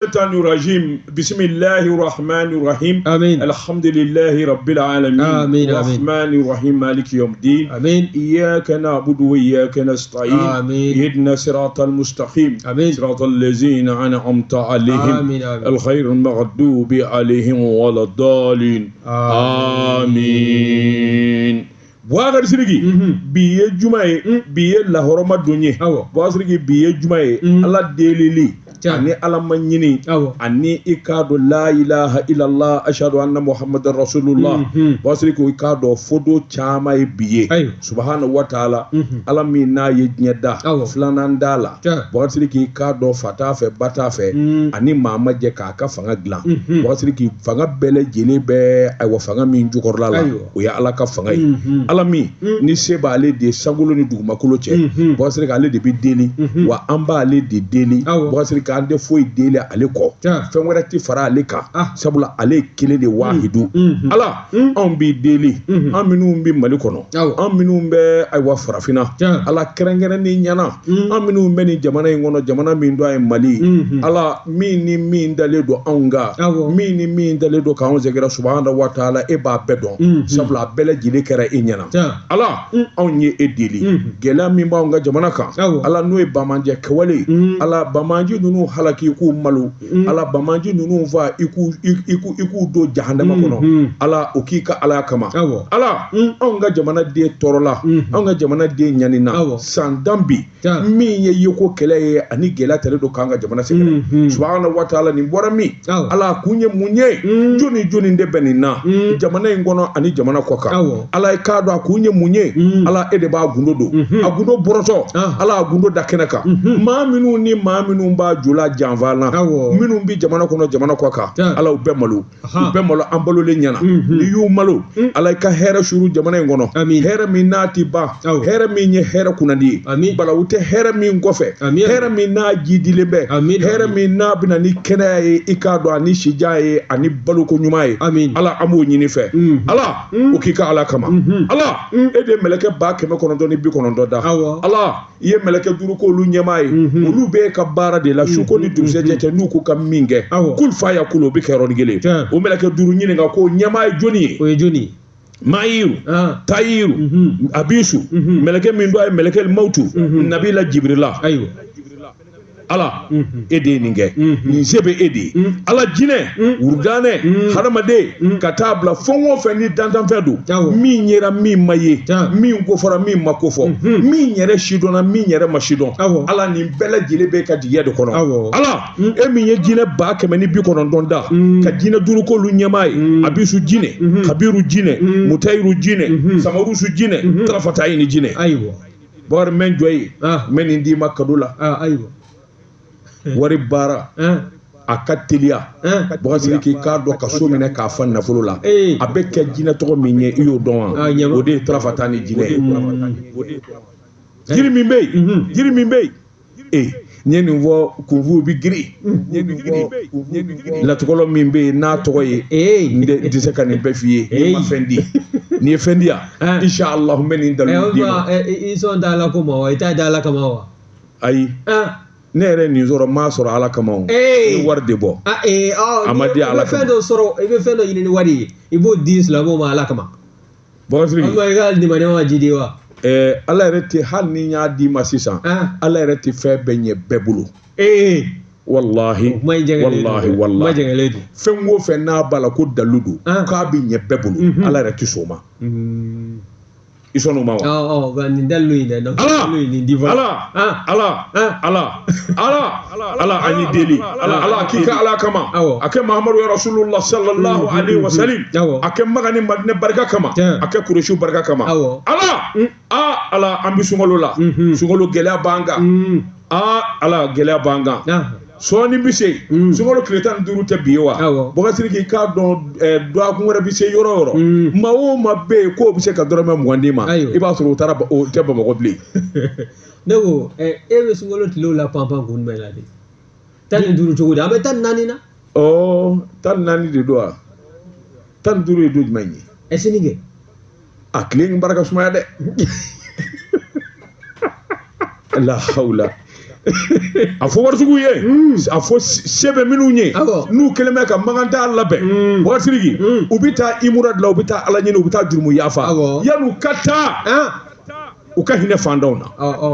الشيطان الرجيم بسم الله الرحمن الرحيم. آمين. الحمد لله رب العالمين. آمين، آمين. الرحمن الرحيم مالك يوم الدين. آمين. إياك نعبد وإياك نستعين. آمين. اهدنا صراط المستقيم. آمين. صراط الذين أنعمت عليهم. آمين، آمين. الخير المغضوب عليهم ولا الضالين. آمين. Buwakari Sidiki, bi ye juma ye, bi ye lahɔrɔma don ye. Awɔ. Buwakari Sidiki, bi ye juma ye, Ala delili Tiɲɛ. ani Ala ma ɲini Awɔ. ani i k'a dɔn la ilaha illallah ashadu anna muhammadan rasulullah. Buwakari Sidiki, i k'a dɔn fodo caman ye bi ye. Ayiwa. Subahana wa taala, Ala min n'a ye diɲɛ da, Awɔ. filanan da la. Tiɲɛ. Buwakari Sidiki, i k'a dɔn fa t'a fɛ, ba t'a fɛ, ani maa ma jɛ k'a ka fanga dilan. Buwakari Sidiki, fanga bɛɛ lajɛlen bɛ ayiwa fanga min jukɔrɔla la, Ayiwa. o ye Ala ka fanga ye. Ala min ni se b'ale de sankolo ni dugumakolo cɛ, Buwakari Sidiki, ale de bɛ deli, wa an b'ale de deli. Awɔ. Buwakari Sidiki, an tɛ foyi deli ale kɔ, Tiɲɛ. fɛn wɛrɛ tɛ fara ale kan, Ah. sabula ale ye kelen de wahidu. Ala, anw b'i deli, an minnu bɛ Mali kɔnɔ, Awɔ. an minnu bɛ ayiwa farafinna, Tiɲɛ. Ala kɛrɛnkɛrɛnnen ɲɛna, an minnu bɛ nin jamana in kɔnɔ, jamana min dɔ ye Mali, Ala min ni min dalen don anw kan, Awɔ. min ni min dalen don k'anw sɛgɛrɛ, subahana wa taala, e b'a bɛɛ dɔn, sabula a bɛɛ lajɛlen kɛra e ɲɛna. Tiɲɛ. Ala, anw ye e deli, gɛlɛya min b'anw ka jamana kan, Awɔ. Ala n'o ye bamanjɛ kɛwale ye, Ala bamanji ninnu halaki i k'u malo, Ala bamanji ninnu fa i k'u i k'u i k'u don jahanama kɔnɔ, Ala o k'i ka Ala kama. Awɔ. Ala, anw ka jamana den tɔɔrɔla, anw ka jamana den ɲanina Awɔ. san tan bi, Tiɲɛ. min ye yeko kɛlɛ ye ani gɛlɛya talen don k'an ka jamana sɛgɛrɛ, subahana wa taala, nin bɔra min? Awɔ. Ala, a kun ye mun ye? Jɔnni jɔnni de bɛ nin na jamana in kɔnɔ ani jamana kɔ kan? Awɔ. Ala, i k'a dɔn a kun ye mun ye. Ala, e de b'a gundo don, a gundo bɔrɔtɔ. Ah. Ala, a gundo da kɛnɛ kan, maa minnu ni maa minnu b'a jula janfa la, Awɔ. minnu bɛ jamana kɔnɔ, jamana kɔ kan, Tiɲɛ. Ala, u bɛɛ malo, u Ahan. bɛɛ malo an balolen ɲɛna. N'i y'u malo, Ala, i ka hɛrɛ suru jamana in kɔnɔ, Amin. hɛrɛ min n'a ti ban, Awɔ. hɛrɛ min ye hɛrɛ kunnandi ye, Amin. balawu tɛ hɛrɛ min kɔfɛ, Amin. hɛrɛ min n'a jidilen bɛ, Amin. hɛrɛ min n'a bɛna ni kɛnɛya ye, i k'a dɔn ani sijan ye ani baloko ɲuman ye. Amin. Ala, an b'o ɲini fɛ. Ala, o k'i ka Ala kama. Ala, e de ye mɛlɛkɛ 990 da. Awɔ. Ala, i ye mɛlɛkɛ duuru k'olu ɲɛmaa ye, olu b'e ka baara de la su ko ni dugusɛjɛ cɛ, n'u ko ka min kɛ, Awɔ. kul fa ya kul, o bɛ kɛ yɔrɔnin kelen. Tiɲɛ. O mɛlɛkɛ duuru ɲininka ko ɲɛmaa ye jɔnni ye? O ye jɔnni ye? Mayiru, Ah. tayiru, abisu, mɛlɛkɛ min dɔ ye mɛlɛkɛ mawutu, nabila jibirila. Ayiwa. Ala, e de ye nin kɛ, nin se bɛ e de ye. Ala, jinɛ, wurudanɛ, hadamaden, ka taa bila fɛn o fɛn ni dantanfɛn don, Awɔ. min yera, min ma ye, Tiɲɛ. min kofɔra, min ma kofɔ, min yɛrɛ sidɔnna, min yɛrɛ ma sidɔn, Awɔ. Ala, nin bɛɛ lajɛlen bɛ ka jigiya de kɔnɔ. Awɔ. Ala, e min ye jinɛ 190 da, ka jinɛ duuru k'olu ɲɛmaa ye, abisu jinɛ, kabiru jinɛ, mutayiru jinɛ, samarusu jinɛ, tarafatayi jinɛ. Ayiwa. Bakari, n bɛ n jɔ yen. Ah. N bɛ nin d'i ma kado la. Ah, ayiwa. Wari baara, Ah. a ka teliya. Ah. Bakari Sidiki, k'a dɔn ka so minɛ k'a fa nafolo la, Ee. a bɛ kɛ jinɛ tɔgɔ min ye, i y'o dɔn Ah, wa? ɲɛma. O de ye tarafata ni jinɛ ye. Jiri min bɛ yen, jiri min bɛ yen, ee, n ye nin fɔ, kunfuw bɛ girin. N ye nin fɔ, latikɔlɔ min bɛ yen n'a tɔgɔ ye, Ee. n tɛ se ka nin bɛɛ f'i ye n'i ma fɛn di. N'i ye fɛn di yan, Ah. inshallah, n bɛ nin Eh, dalilu o d'i ma. ma, eh, i sɔn t'a la ko ma wa? I t'a da Ala kama wa? Ayi, Ah. ne yɛrɛ nin sɔrɔ, n m'a sɔrɔ Ala kama o. Ee. N ye wari de bɔ. Ah, eh, ah, A ma di i Ala bɛ fɛn kama. dɔ sɔrɔ, i bɛ fɛn dɔ ɲini ni wari ye, i b'o di silamɛw ma Ala kama. Bakari Sidiki, O ma i ka limaniya ma jidi wa? Ala yɛrɛ tɛ, hali ni n y'a d'i ma sisan, Ah. Ala yɛrɛ tɛ fɛn bɛɛ ɲɛ bɛɛ bolo. Ee. Walahi, O kuma in jɛngɛlen don. walahi, Kuma walahi, jɛngɛlen don. fɛn o fɛn n'a b'a la ko dalu don, Ah. k'a bɛ ɲɛ bɛɛ bolo, Ala yɛrɛ tɛ sɔn o ma. I sɔn o ma wa? Ɔ, ɔ, nin dalilu in dɛ, Ala, dalilu in nin di fɔlɔ. Ala, Ah. Ala, Ah. Ala, Ala, Ala, an y'i deli, Ala, Ala, k'i ka Ala kama, Awɔ. a kɛ Mahamadu ya Rasulullah sallallahu alaihi wa sallam, Awɔ. a kɛ Maga ni Madinɛ barika kama, Tiɲɛ. a kɛ Kuresiw barika kama. Awɔ. Ala, aa, Ala, an bɛ sunkalo la, sunkalo gɛlɛya b'an kan, aa, Ala, gɛlɛya b'an kan. Ah. Sɔɔni bɛ se, sunkalo tile 15 tɛ bi ye wa? Awɔ. Bakari Sidiki, k'a dɔn dɔgɔkun wɛrɛ bɛ se yɔrɔ o yɔrɔ, maa o maa bɛ yen k'o bɛ se ka dɔrɔmɛ 20 d'i ma, Ayiwa. i b'a sɔrɔ o taara o tɛ Bamakɔ bilen. Ne ko, e bɛ sunkalo tilew la panpan kun jumɛn la de? 15 cogo di? An bɛ 14 na. Ɔ, 14 de don wa? 15 ye don jumɛn ye? Ɛ, sini kɛ. A tile in barika sumaya dɛ. La hawla. A fɔ waritigiw ye, a fɔ se bɛ minnu ye, n'u kɛlen bɛ ka Makan taa labɛn, Bubakari Sidiki, u bɛ taa imura dilan, u bɛ taa ala ɲini, u bɛ taa jurumu yafa, yan'u ka taa u ka hinɛ fantanw na.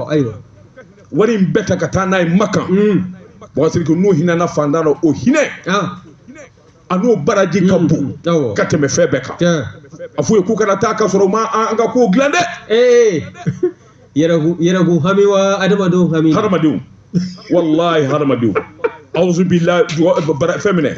Ayiwa, wari in bɛɛ ta ka taa n'a ye Makan. Bubakari Sidiki, n'u hinɛna fantan na, o hinɛ a n'o baraji ka bon ka tɛmɛ fɛn bɛɛ kan. A f'u ye k'u kana taa ka sɔrɔ u ma an ka kow dilan dɛ. Yɛrɛkun hami wa adamadenw hami? Hadamadenw, wallahi hadamadenw. أعوذ بالله فمنه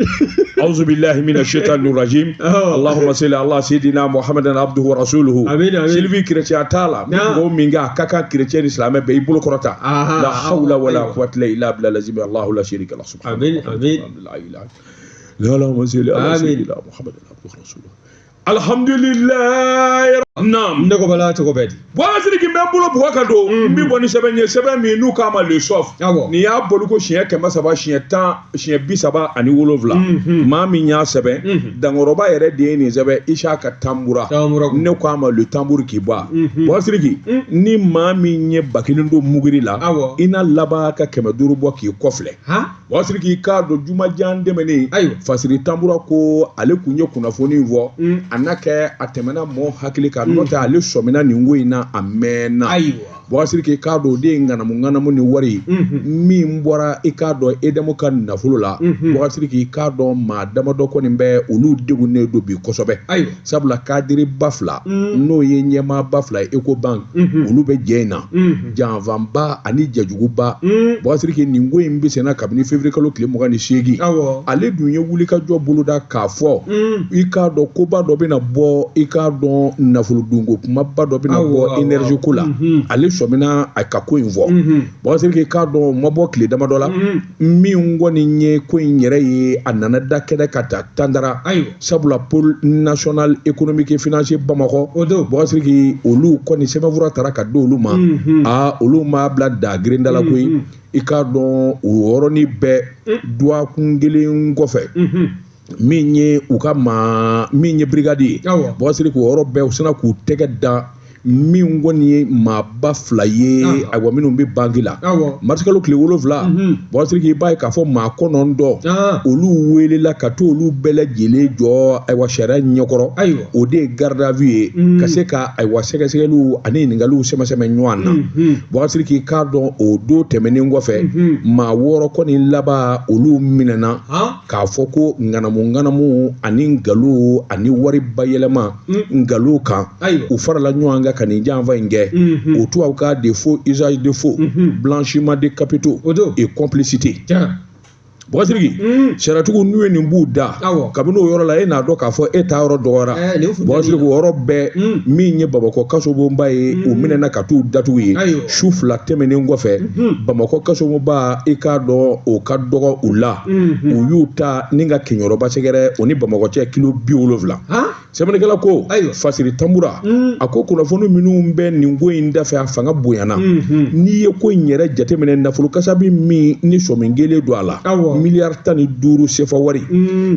أعوذ بالله من الشيطان الرجيم اللهم صل على سيدنا محمد عبده ورسوله. Sylvie chrétien t'a la mɔgɔ min ka ka kan chrétien ni silamɛ bɛɛ i bolo kɔrɔta. La hawla wala quwwata illa billah lazim Allahu la sharika lahu subhanahu. Amin amin. اللهم صل على سيدنا محمد عبده ورسوله. Alhamdulillah. Naam. Ne ko bala cogo bɛɛ di? Bubakari Sidiki, n bɛ n bolo bugɔ ka don, n bɛ bɔ ni sɛbɛn ye, sɛbɛn min n'u k'a ma le sof. Nin y'a boli ko siɲɛ 300, siɲɛ 10, siɲɛ 37. Maa min y'a sɛbɛn, dankɔrɔba yɛrɛ de ye nin sɛbɛn, Isaka Tambura. Ne k'a ma le tambour qui bat. Bubakari Sidiki, ni maa min ye 1000 don muguri la, i na laban ka 500 bɔ k'i kɔfilɛ. Bubakari Sidiki, i k'a dɔn jumajan tɛmɛnen, Fasiri Tambura ko ale kun ye kunnafoni fɔ, a n'a kɛ a tɛmɛna mɔɔ hakili kan, n'o tɛ ale sɔmina nin ko in na a mɛnna. Bubakari Sidiki, k'a dɔn o de ye ŋanamu ŋanamu ni wari min bɔra, i k'a dɔn EDM ka nafolo la. Bubakari Sidiki, i k'a dɔn maa damadɔ kɔni bɛ olu degunnen don bi kosɛbɛ, sabula kadiri ba fila, n'o ye ɲɛmaa ba fila ye Ecobank, olu bɛ jɛ in na, janfanba ani jɛjuguba. Bubakari Sidiki, nin ko in bɛ senna kabini février kalo tile 28. Ale dun ye wulikajɔ boloda k'a fɔ, i k'a dɔn koba dɔ bɛna bɔ, i k'a dɔn nafolo dunko kumaba dɔ bɛna bɔ énergie ko la. Ale sɔmina a ka ko in fɔ. Bubakari Sidiki, k'a dɔn o ma bɔ tile damadɔ la, min kɔni ye ko in yɛrɛ ye, a nana da kɛnɛ ka taa tandara, sabula pôle national économique et financier Bamakɔ, Bubakari Sidiki, olu kɔni sɛbɛnfura taara ka di olu ma. Aa, olu m'a bila da gerinda la koyi. I k'a dɔn o yɔrɔnin bɛɛ, dɔgɔkun kelen kɔfɛ, min ye u ka maa min ye brigade ye, Bubakari Sidiki, o yɔrɔ bɛɛ u sina k'u tɛgɛ da min kɔni ye maaba fila ye, ayiwa, minnu bɛ banki la. Marisikalo tile 7, Bubakari Sidiki, i b'a ye k'a fɔ maa 9 olu welela ka t'olu bɛɛ lajɛlen jɔ, ayiwa, sariya ɲɛkɔrɔ. O de ye garde à vue ye, ka se ka, ayiwa, sɛgɛsɛgɛliw ani ɲininkaliw sɛmɛ-sɛmɛ ɲɔgɔn na. Bubakari Sidiki, k'a dɔn o don tɛmɛnen kɔfɛ, maa 6 kɔni laban olu minɛna k'a fɔ ko ŋanamu ŋanamu ani nkalon ani wari bayɛlɛma nkalon kan, u farala ɲɔgɔn kan ka nin janfa in kɛ. O tubabu ka de faux, usage de faux, blanchiment de capitaux et complicité. Bubakari Sidiki, sariyatigiw n'u ye nin b'u da, kabini o yɔrɔ la, e n'a dɔn k'a fɔ e ta yɔrɔ dɔgɔyara. Bubakari Sidiki, o yɔrɔ bɛɛ, min ye Bamakɔ kasobonba ye, u minɛna ka t'u datugu yen. Su 2 tɛmɛnen kɔfɛ, Bamakɔ kasobonba, i k'a dɔn o ka dɔgɔ u la, u y'u ta ni ka Keɲɔrɔba sɛgɛrɛ, o ni Bamakɔ cɛ kilo 70. Sɛbɛnnikɛla ko Fasiri Tambura, a ko kunnafoni minnu bɛ nin ko in dafɛ, a fanga bonyana. N'i ye ko in yɛrɛ jateminɛ, nafolo kasabi min ni sɔmi kelen don a la, miliyari 15 sefa wari.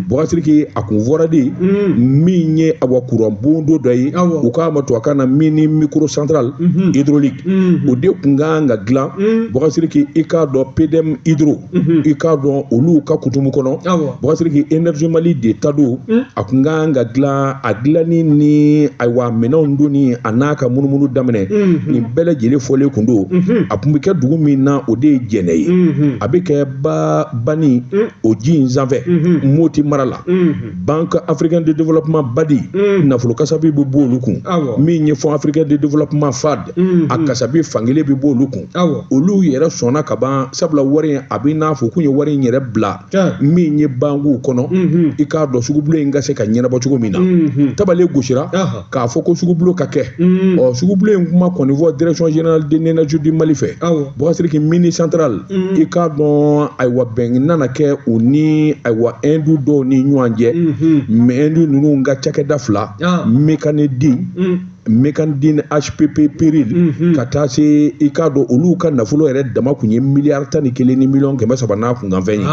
Bubakari Sidiki, a kun fɔra de min ye, awa, kuran bondo dɔ ye, u k'a ma tubabukan na mini micro centrale hydraulique, o de kun kan ka dilan. Bubakari Sidiki, i k'a dɔn PDM hydro, i k'a dɔn olu ka kutumu kɔnɔ, Bubakari Sidiki, Énergie Mali de ta don. A kun kan ka dilan, a dilanni ni, ayiwa, minɛnw donni a n'a ka munumunu daminɛ, nin bɛɛ lajɛlen fɔlen kun don. A kun bɛ kɛ dugu min na, o de ye Jɛnɛ ye. A bɛ kɛ ba bani o ji in sanfɛ, Moti mara la. Banque africaine de développement BADI, nafolo kasabi bɛ bɔ olu kun. Min ye Fonds africain de développement FAD, a kasabi fankelen bɛ bɔ olu kun. Olu yɛrɛ sɔnna ka ban, sabula wari in a bɛ n'a fɔ k'u ye wari in yɛrɛ bila min ye bankuw kɔnɔ, i k'a dɔn sugubulon in ka se ka ɲɛnabɔ cogo min na. Tabale gosira k'a fɔ ko sugubulon ka kɛ. Ɔ, sugubulon in kuma kɔni fɔ direction générale de l'énergie du Mali fɛ, Bubakari Sidiki, mini centrale, i k'a dɔn, ayiwa, bɛn nana kɛ u ni, ayiwa, Hindu dɔw ni ɲɔgɔn cɛ. Mais Hindu ninnu ka cakɛda fila, Mécanedi Mecandine HPP Péril ka taa se i k'a dɔn olu ka nafolo yɛrɛ dama kun ye miliyari 11 ni miliyɔn 300 n'a kunkanfɛn ye.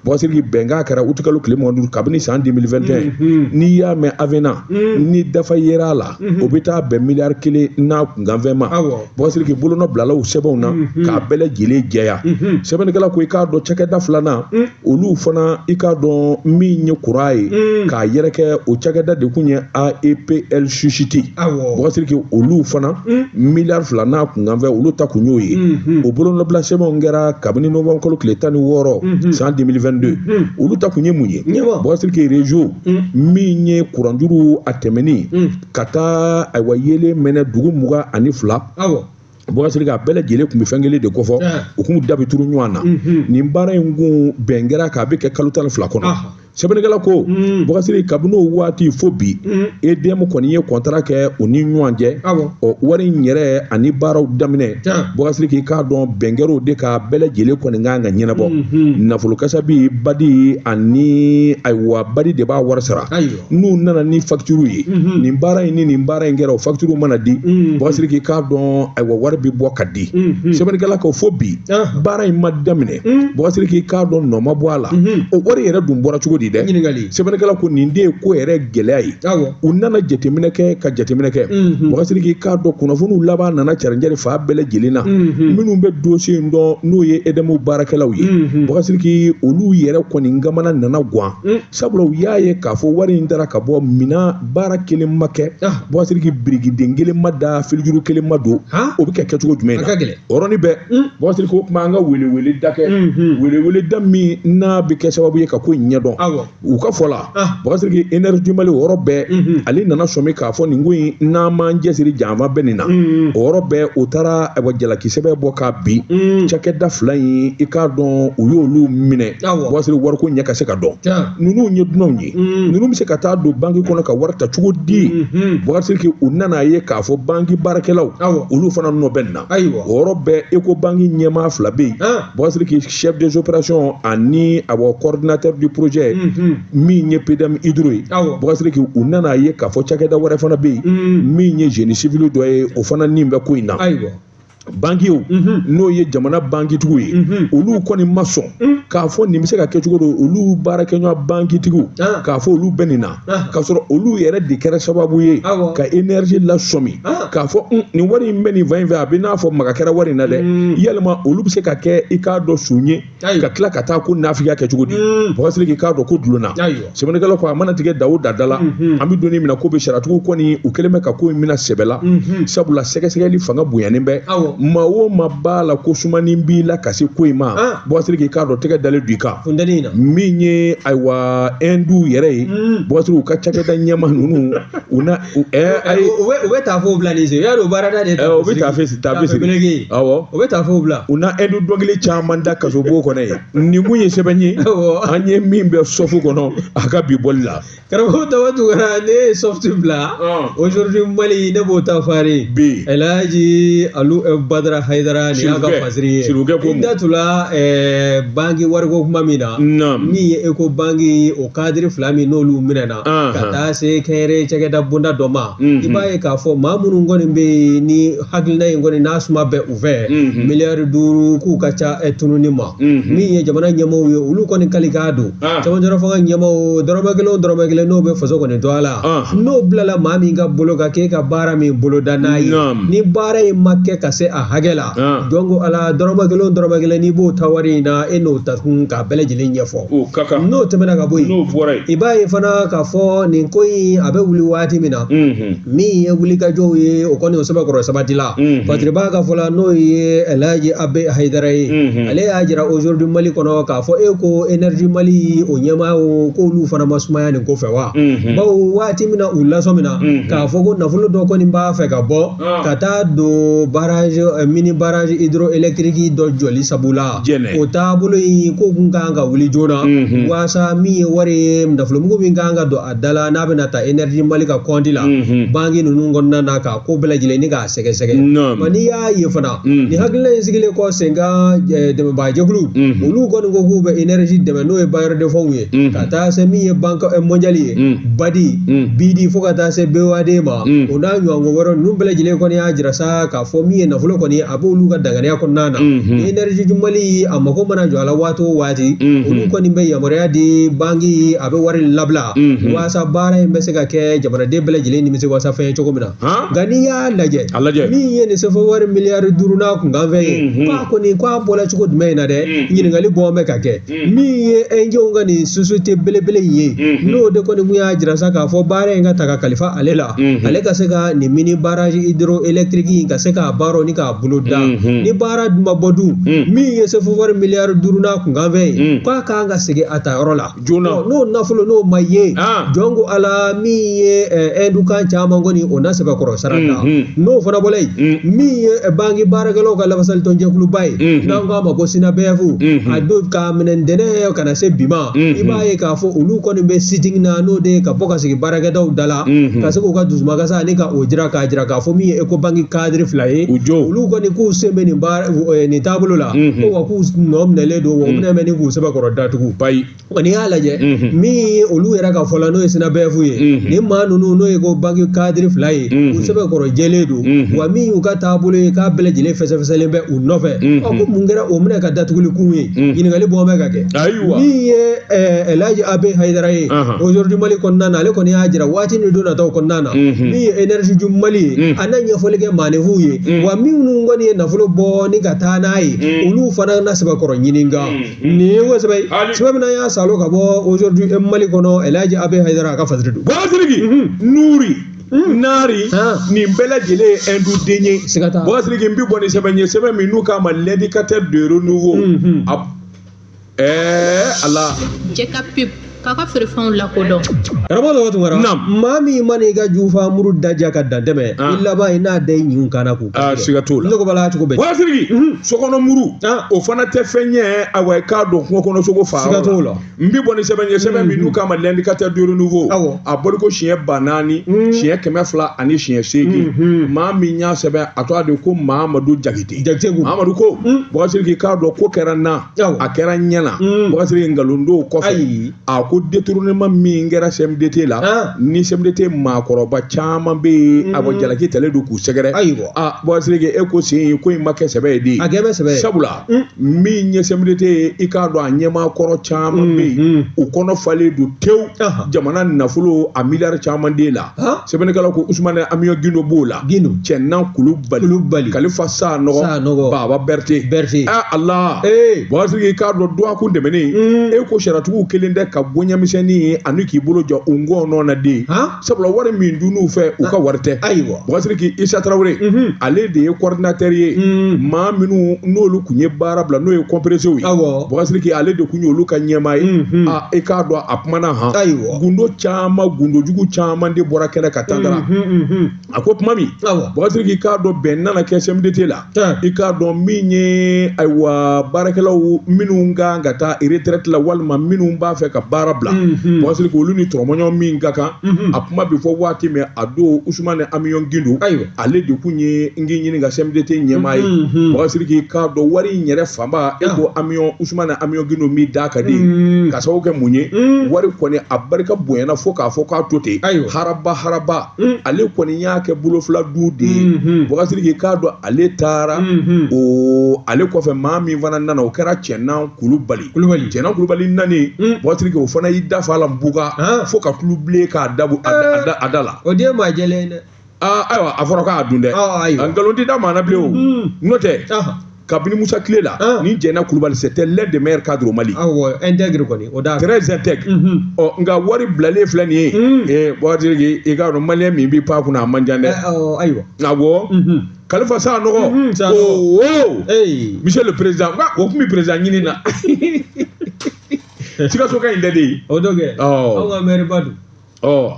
Bubakari Sidiki, bɛnkan kɛra utikalo tile 25 kabini san 2021. N'i y'a mɛn avenant ni dafa yera a la, o bɛ taa bɛn miliyari 1 n'a kunkanfɛn ma. Bubakari Sidiki, bolonɔ bilala o sɛbɛnw na k'a bɛɛ lajɛlen jɛya. Sɛbɛnnikɛla ko i k'a dɔn cakɛda filanan, olu fana i k'a dɔn min ye kuran ye k'a yɛrɛkɛ, o cakɛda de kun ye AEPL Société. Bubakari Sidiki, olu fana miliyari 2 n'a kunkanfɛn, olu ta kun y'o ye. O bolonɔbila sɛbɛnw kɛra kabini novembre kalo tile 16 san 2022. Olu ta kun ye mun ye? Bubakari Sidiki, réseau min ye kuranjuru a tɛmɛni ka taa ayiwa yelen mɛnɛ dugu 22, Bubakari Sidiki, a bɛɛ lajɛlen tun bɛ fɛn kelen de kofɔ, u kun da bɛ turu ɲɔgɔn na. Nin baara in kun bɛn kɛra k'a bɛ kɛ kalo 12 kɔnɔ. Sɛbɛnnikɛla ko, Bubakari Sidiki, kabini o waati fo bi, EDM kɔni ye contrat kɛ u ni ɲɔgɔn cɛ. Ɔ wari in yɛrɛ ani baaraw daminɛ, Bubakari Sidiki, k'a dɔn bɛn kɛra de ka bɛɛ lajɛlen kɔni kan ka ɲɛnabɔ. Nafolo kasabi badi ani ayiwa badi de b'a wari sara. N'u nana ni facture ye, nin baara in ni nin baara in kɛra, o facture mana di, Bubakari Sidiki, k'a dɔn ayiwa wari bɛ bɔ ka di. Sɛbɛnnikɛla ko fo bi baara in ma daminɛ. Bubakari Sidiki, k'a dɔn nɔ ma bɔ a la. O wari yɛrɛ dun bɔra cogo di dɛ? Sɛbɛnnikɛla ko nin de ye ko yɛrɛ gɛlɛya ye. U nana jateminɛ kɛ ka jateminɛ kɛ, Bubakari Sidiki, k'a dɔn kunnafoniw laban nana carinjari fan bɛɛ lajɛlen na. Minnu bɛ dossier in dɔn, n'o ye EDM baarakɛlaw ye, Bubakari Sidiki, olu yɛrɛ kɔni kamana nana gan, sabula u y'a ye k'a fɔ wari in taara ka bɔ minan, baara kelen ma kɛ. Bubakari Sidiki, birikiden kelen ma da, filijuru kelen ma don. O bɛ kɛ kɛcogo jumɛn na? O yɔrɔnin bɛɛ, Bubakari Sidiki, o tuma an ka welewele da kɛ, welewele da min n'a bɛ kɛ sababu ye ka ko in ɲɛdɔn. U ka fɔ la, Bubakari Sidiki, Énergie du Mali, o yɔrɔ bɛɛ ale nana sɔmi k'a fɔ nin ko in n'an m'an cɛsiri, janfa bɛ nin na. O yɔrɔ bɛɛ o taara ayiwa jalakisɛbɛ bɔ k'a bin cakɛda fila in, i k'a dɔn u y'olu minɛ. Bubakari Sidiki, wariko ɲɛ ka se ka dɔn. Ninnu ye dunanw ye, ninnu bɛ se ka taa don banki kɔnɔ ka wari ta cogo di? Bubakari Sidiki, u nana ye k'a fɔ banki baarakɛlaw, olu fana nɔ bɛ nin na. O yɔrɔ bɛɛ Ecobank ɲɛmaa fila bɛ yen, Bubakari Sidiki, chef des opérations ani awɔ coordinateur du projet min ye PDM Hydro ye. Bubakari Sidiki, u nana ye k'a fɔ cakɛda wɛrɛ fana bɛ yen min ye génie civil dɔ ye, o fana nin bɛ ko in na. Bankiw, n'o ye jamana bankitigiw ye, olu kɔni ma sɔn k'a fɔ nin bɛ se ka kɛ cogo do. Olu baarakɛɲɔgɔn bankitigiw k'a fɔ olu bɛ nin na, k'a sɔrɔ olu yɛrɛ de kɛra sababu ye ka énergie lasɔmi k'a fɔ nin wari in bɛ nin fan in fɛ, a bɛ n'a fɔ maga kɛra wari in na dɛ. Yalima olu bɛ se ka kɛ i k'a dɔn sun ye ka tila ka taa ko nafigiya kɛ cogo di? Bubakari Sidiki, k'a dɔn ko dulonna. Sɛbɛnnikɛlaw ko a mana tigɛ da o da da la, an bɛ don min na ko bɛ saratigiw kɔni, u kɛlen bɛ ka ko in minɛ sɛbɛ la, sabula sɛgɛsɛgɛli fanga bonyanen bɛ. Maa o maa b'a la ko sumani b'i la ka se ko in ma, Bubakari Sidiki, k'a dɔn tɛgɛ dalen don i kan. Min ye ayiwa Hindu yɛrɛ ye, Bubakari Sidiki, u ka cakɛda ɲɛmaa ninnu, u na ayi, u bɛ taafew bila nin sen, y'a dɔn baarada de. U bɛ taafe siri, awɔ. U bɛ taafew bila. U na Hindu dɔnkili caman da kasobo kɔnɔ yen. Nin kun ye sɛbɛn ye an ye min bɛ sɔfu kɔnɔ a ka bi bɔli la. Karamɔgɔ Daba Tunkara, ne ye soft bila aujourd'hui Mali, ne b'o ta fari bi. Elhaji Alu Badara Hayidara, nin y'a ka fasiri ye. Sirikɛ ko I da tula banki wariko kuma min na, min ye Ecobank o cadre fila min n'olu minɛna ka taa se kɛnyɛrɛye cakɛda bonda dɔ ma, i b'a ye k'a fɔ maa minnu kɔni bɛ yen ni hakilina in kɔni n'a suma bɛ u fɛ, miliyari 5 k'u ka ca tununi ma, min ye jamana ɲɛmaaw ye, olu kɔni kalikan don. Cɛmancɛla fanga ɲɛmaaw, dɔrɔmɛ kelen o dɔrɔmɛ kelen n'o bɛ faso kɔni to a la, n'o bilala maa min ka bolo kan k'e ka baara min boloda n'a ye, ni baara in ma kɛ ka se a hakɛ la, donc ala dɔrɔmɛ kelen o dɔrɔmɛ kelen n'i b'o ta wari in na, e n'o ta kun k'a bɛɛ lajɛlen ɲɛfɔ. N'o tɛmɛna ka bɔ yen, i b'a ye fana k'a fɔ nin ko in a bɛ wuli waati min na, min ye wulikajɔw ye, o kɔni o sɛbɛkɔrɔ sabati la. Patiriba ka fɔ la, n'o ye Elhaji Abe Hayidara ye, ale y'a jira aujourd'hui Mali kɔnɔ k'a fɔ e ko Énergie Mali o ɲɛmaa k'olu fana ma sumaya nin ko fɛ wa, bawo waati min na u lasɔmina k'a fɔ ko nafolo dɔ kɔni b'a fɛ ka bɔ ka taa don barrage mini barrage hydroélectrique dɔ jɔli sabu la o taabolo in ko kun kan ka wuli joona waasa min ye wari ye nafolomugu min kan ka don a da la n'a bɛna ta Énergie Mali ka compte la banque ninnu kɔnɔna na k'a ko bɛɛ lajɛlen ni k'a sɛgɛsɛgɛ. Wa n'i y'a ye fana nin hakilina in sigilen kɔ sen kan dɛmɛbaajɛkulu olu kɔni ko k'u bɛ énergie dɛmɛ n'o ye bailleur de fonds ye ka taa se min ye banque mondiale ye BADI BIDI fo ka taa se BOAD ma o n'a ɲɔgɔn wɛrɛ ninnu bɛɛ lajɛlen kɔni y'a jira sa k'a fɔ min ye nafolo kɔni a b'olu ka danganiya kɔnɔna na ni Énergie du Mali a mako mana jɔ a la waati o waati olu kɔni bɛ yamaruya di banque a bɛ wari labila waasa baara in bɛ se ka kɛ jamanaden bɛɛ lajɛlen nimisi wasa fɛn ye cogo min na. Nka n'i y'a lajɛ min ye nin sefa wari miliyari 5 n'a kunkanfɛn ye k'a kɔni k'a bɔla cogo jumɛn in na dɛ ɲininkali bɔn bɛ ka kɛ min ye ɛnjɛw ka nin société belebele in ye n'o de kɔni kun y'a jira sa k'a fɔ baara in ka ta ka kalifa ale la ale ka se ka nin mini barrage hydroélectrique in ka se k'a baaraw ni k'a bolo da ni baara dun ma bɔ dun min ye sefa wari miliyari 5 n'a kunkanfɛn ye k'a kan ka segin a ta yɔrɔ la joona n'o nafolo n'o ma ye jɔn ko ala min ye ɛndukan caman kɔni o na sɛbɛkɔrɔ sara ta n'o fana bɔla yen min ye banki baarakɛlaw ka lafasalitɔnjɛkuluba ye n'an k'a ma ko SYNABEF a don k'a minɛ ntɛnɛn ka na se bi ma i b'a ye k'a fɔ olu kɔni bɛ sit-in na n'o de ye ka bɔ ka sigi baarakɛdaw da la ka se k'u ka dusumakasa ani ka o jira k'a jira k'a fɔ min ye Ecobank cadre 2 ye olu kɔni k'u sen bɛ nin baara nin taabolo la ko wa k'u nɔ minɛlen don wa u minɛ bɛ ni k'u sɛbɛkɔrɔ datugu. Wa n'i y'a lajɛ min ye olu yɛrɛ ka fɔ la n'o ye SYNABEF ye nin maa ninnu n'o ye ko banki cadre 2 ye u sɛbɛkɔrɔ jɛlen don wa min y'u ka taabolo ye k'a bɛɛ lajɛlen fɛsɛfɛsɛlen bɛ u nɔfɛ ɔ ko mun kɛra o minɛ ka datuguli kun ye ɲininkali bɔn bɛ ka kɛ min ye Elhaji Abe Hayidara ye Aujourd'hui Mali kɔnɔna na ale kɔni y'a jira waati ni don nataw kɔnɔna na min ye Énergie du Mali ye a na ɲɛfɔli kɛ maaninfinw ye wa minnu kɔni ye nafolo bɔ ni ka taa n'a ye olu fana na sɛbɛkɔrɔ ɲininka. Nin ye ko sɛbɛn ye sɛbɛn min y'a salo ka bɔ Aujourd'hui Mali kɔnɔ Elhaji Abe Hayidara a ka fasiri don. Baba Sidiki Nuri Nari nin bɛɛ lajɛlen ye Ɛndu den ye. Siga t'a la. Baba Sidiki n bɛ bɔ ni sɛbɛn ye sɛbɛn min n'u k'a ma l'indicateur de renouveau. Ala. Cɛ ka pub k'a ka feerefɛnw lakodɔn. Karamɔgɔ Dɔgɔ Tunkara. Naamu. Maa min mana i ka jufa muru daja ka dantɛmɛ. I laban i n'a da i ɲinw kan na k'u. Siga t'o la. Ne ko bala cogo bɛɛ. Baba Sidiki. Sokɔnɔ muru. O fana tɛ fɛn ye ayiwa i k'a dɔn kungo kɔnɔ sogo fa. Siga t'o la. N bɛ bɔ ni sɛbɛn ye sɛbɛn min n'u k'a ma l'indicateur du renouveau. Awɔ. A bɔli ko siɲɛ 4000. Siɲɛ 200 ani siɲɛ 8. Maa min y'a sɛbɛn a tɔgɔ de ko Mahamadu Jakite. Jakite ko. Mahamadu ko. Baba Sidiki k'a dɔn ko kɛra n na. A kɛra n ɲɛ na. Baba Sidiki nkalon don kɔfɛ. Ayi. A ko détournement min kɛra CMDT la. Ni CMDT maakɔrɔba caman bɛ yen. A bɔ jalaki talen don k'u sɛgɛrɛ. Ayiwa. Baba Sidiki e ko sen ko in ma kɛ sɛbɛ ye de. A kɛ bɛ sɛbɛ ye. Sabula. Min ye CMDT ye i k'a dɔn a ɲɛmaa kɔrɔ caman bɛ yen. U kɔnɔ falen don tewu. Jamana nafolo a miliyari caman de la. Sɛbɛnnikɛla ko Usumani Amiyon Gindo b'o la. Gindo. Cɛnan Kulubali. Kulubali. Kalifa Sanɔgɔ. Baba Berete. Berete. Ala. Baba Sidiki i k'a dɔn dɔgɔkun tɛmɛnen. E ko sariyatigiw kelen tɛ ka boɲamisɛnnin ye ani k'i bolo jɔ u ngɔnɔ na den. Sabula wari min dunn'u fɛ u ka wari tɛ. Ayiwa. Baba Sidiki Isa Tarawele. Ale de ye coordinateur ye. Maa minnu n'olu kun ye baara bila n'o ye compressé ye. Awɔ. Baba Sidiki ale de kun y'olu ka ɲɛmaa ye. E k'a dɔn a kumana han. Ayiwa. Gundo caman gundojugu caman de bɔra kɛnɛ ka tantara. A ko kuma min. Awɔ. Baba Sidiki k'a dɔn bɛn nana kɛ CMDT la. I k'a dɔn min ye ayiwa baarakɛlaw minnu kan ka taa retraite la walima minnu b'a fɛ ka baara bila. Baba Sidiki olu ni tɔrɔmɔɲɔgɔn min ka kan. A kuma bɛ fɔ waati min a don Usumani Amiyon Gindo. Ayiwa. Ale de kun ye n k'i ɲininka CMDT ɲɛmaa ye. Baba Sidiki k'a dɔn wari in yɛrɛ fanba e ko Amiyon Usumani Amiyon Gindo min da ka di. Ka sababu kɛ mun ye. Wari kɔni a barika bonyana fo k'a fɔ k'a to ten. Ayiwa. Haraba haraba. Ale kɔni y'a kɛ bolofila du de ye. Baba Sidiki k'a dɔn ale taara. O ale kɔfɛ maa min fana nana o kɛra Cɛnan Kulubali. Kulubali. Cɛnan Kulubali nani. Baba Sidiki o fana y'i da fa la nbuga. Fo ka tulu bilen k'a dabu a da la. O den maa jɛlen dɛ. Ayiwa a fɔra k'a dun dɛ. Ayiwa. Nkalon tɛ da maa na bilen o. N'o tɛ. Kabini Musa tile la ni Jɛnɛ Kulubali c'était l'un des meilleurs cadres au Mali. Awɔ intègre kɔni o da. Très intègre. Ɔ nka wari bilalen filɛ nin ye. Baba Sidiki i k'a dɔn maliyɛn min b'i pan kunna a man jan dɛ. Ayiwa. Awɔ. Kalifa Sanɔgɔ. Sanɔgɔ. Monsieur le président o tun bɛ président ɲini na. Sikaso ka ɲi dɛ de. O dɔ kɛ. Anw ka maire ba don. Ɔ.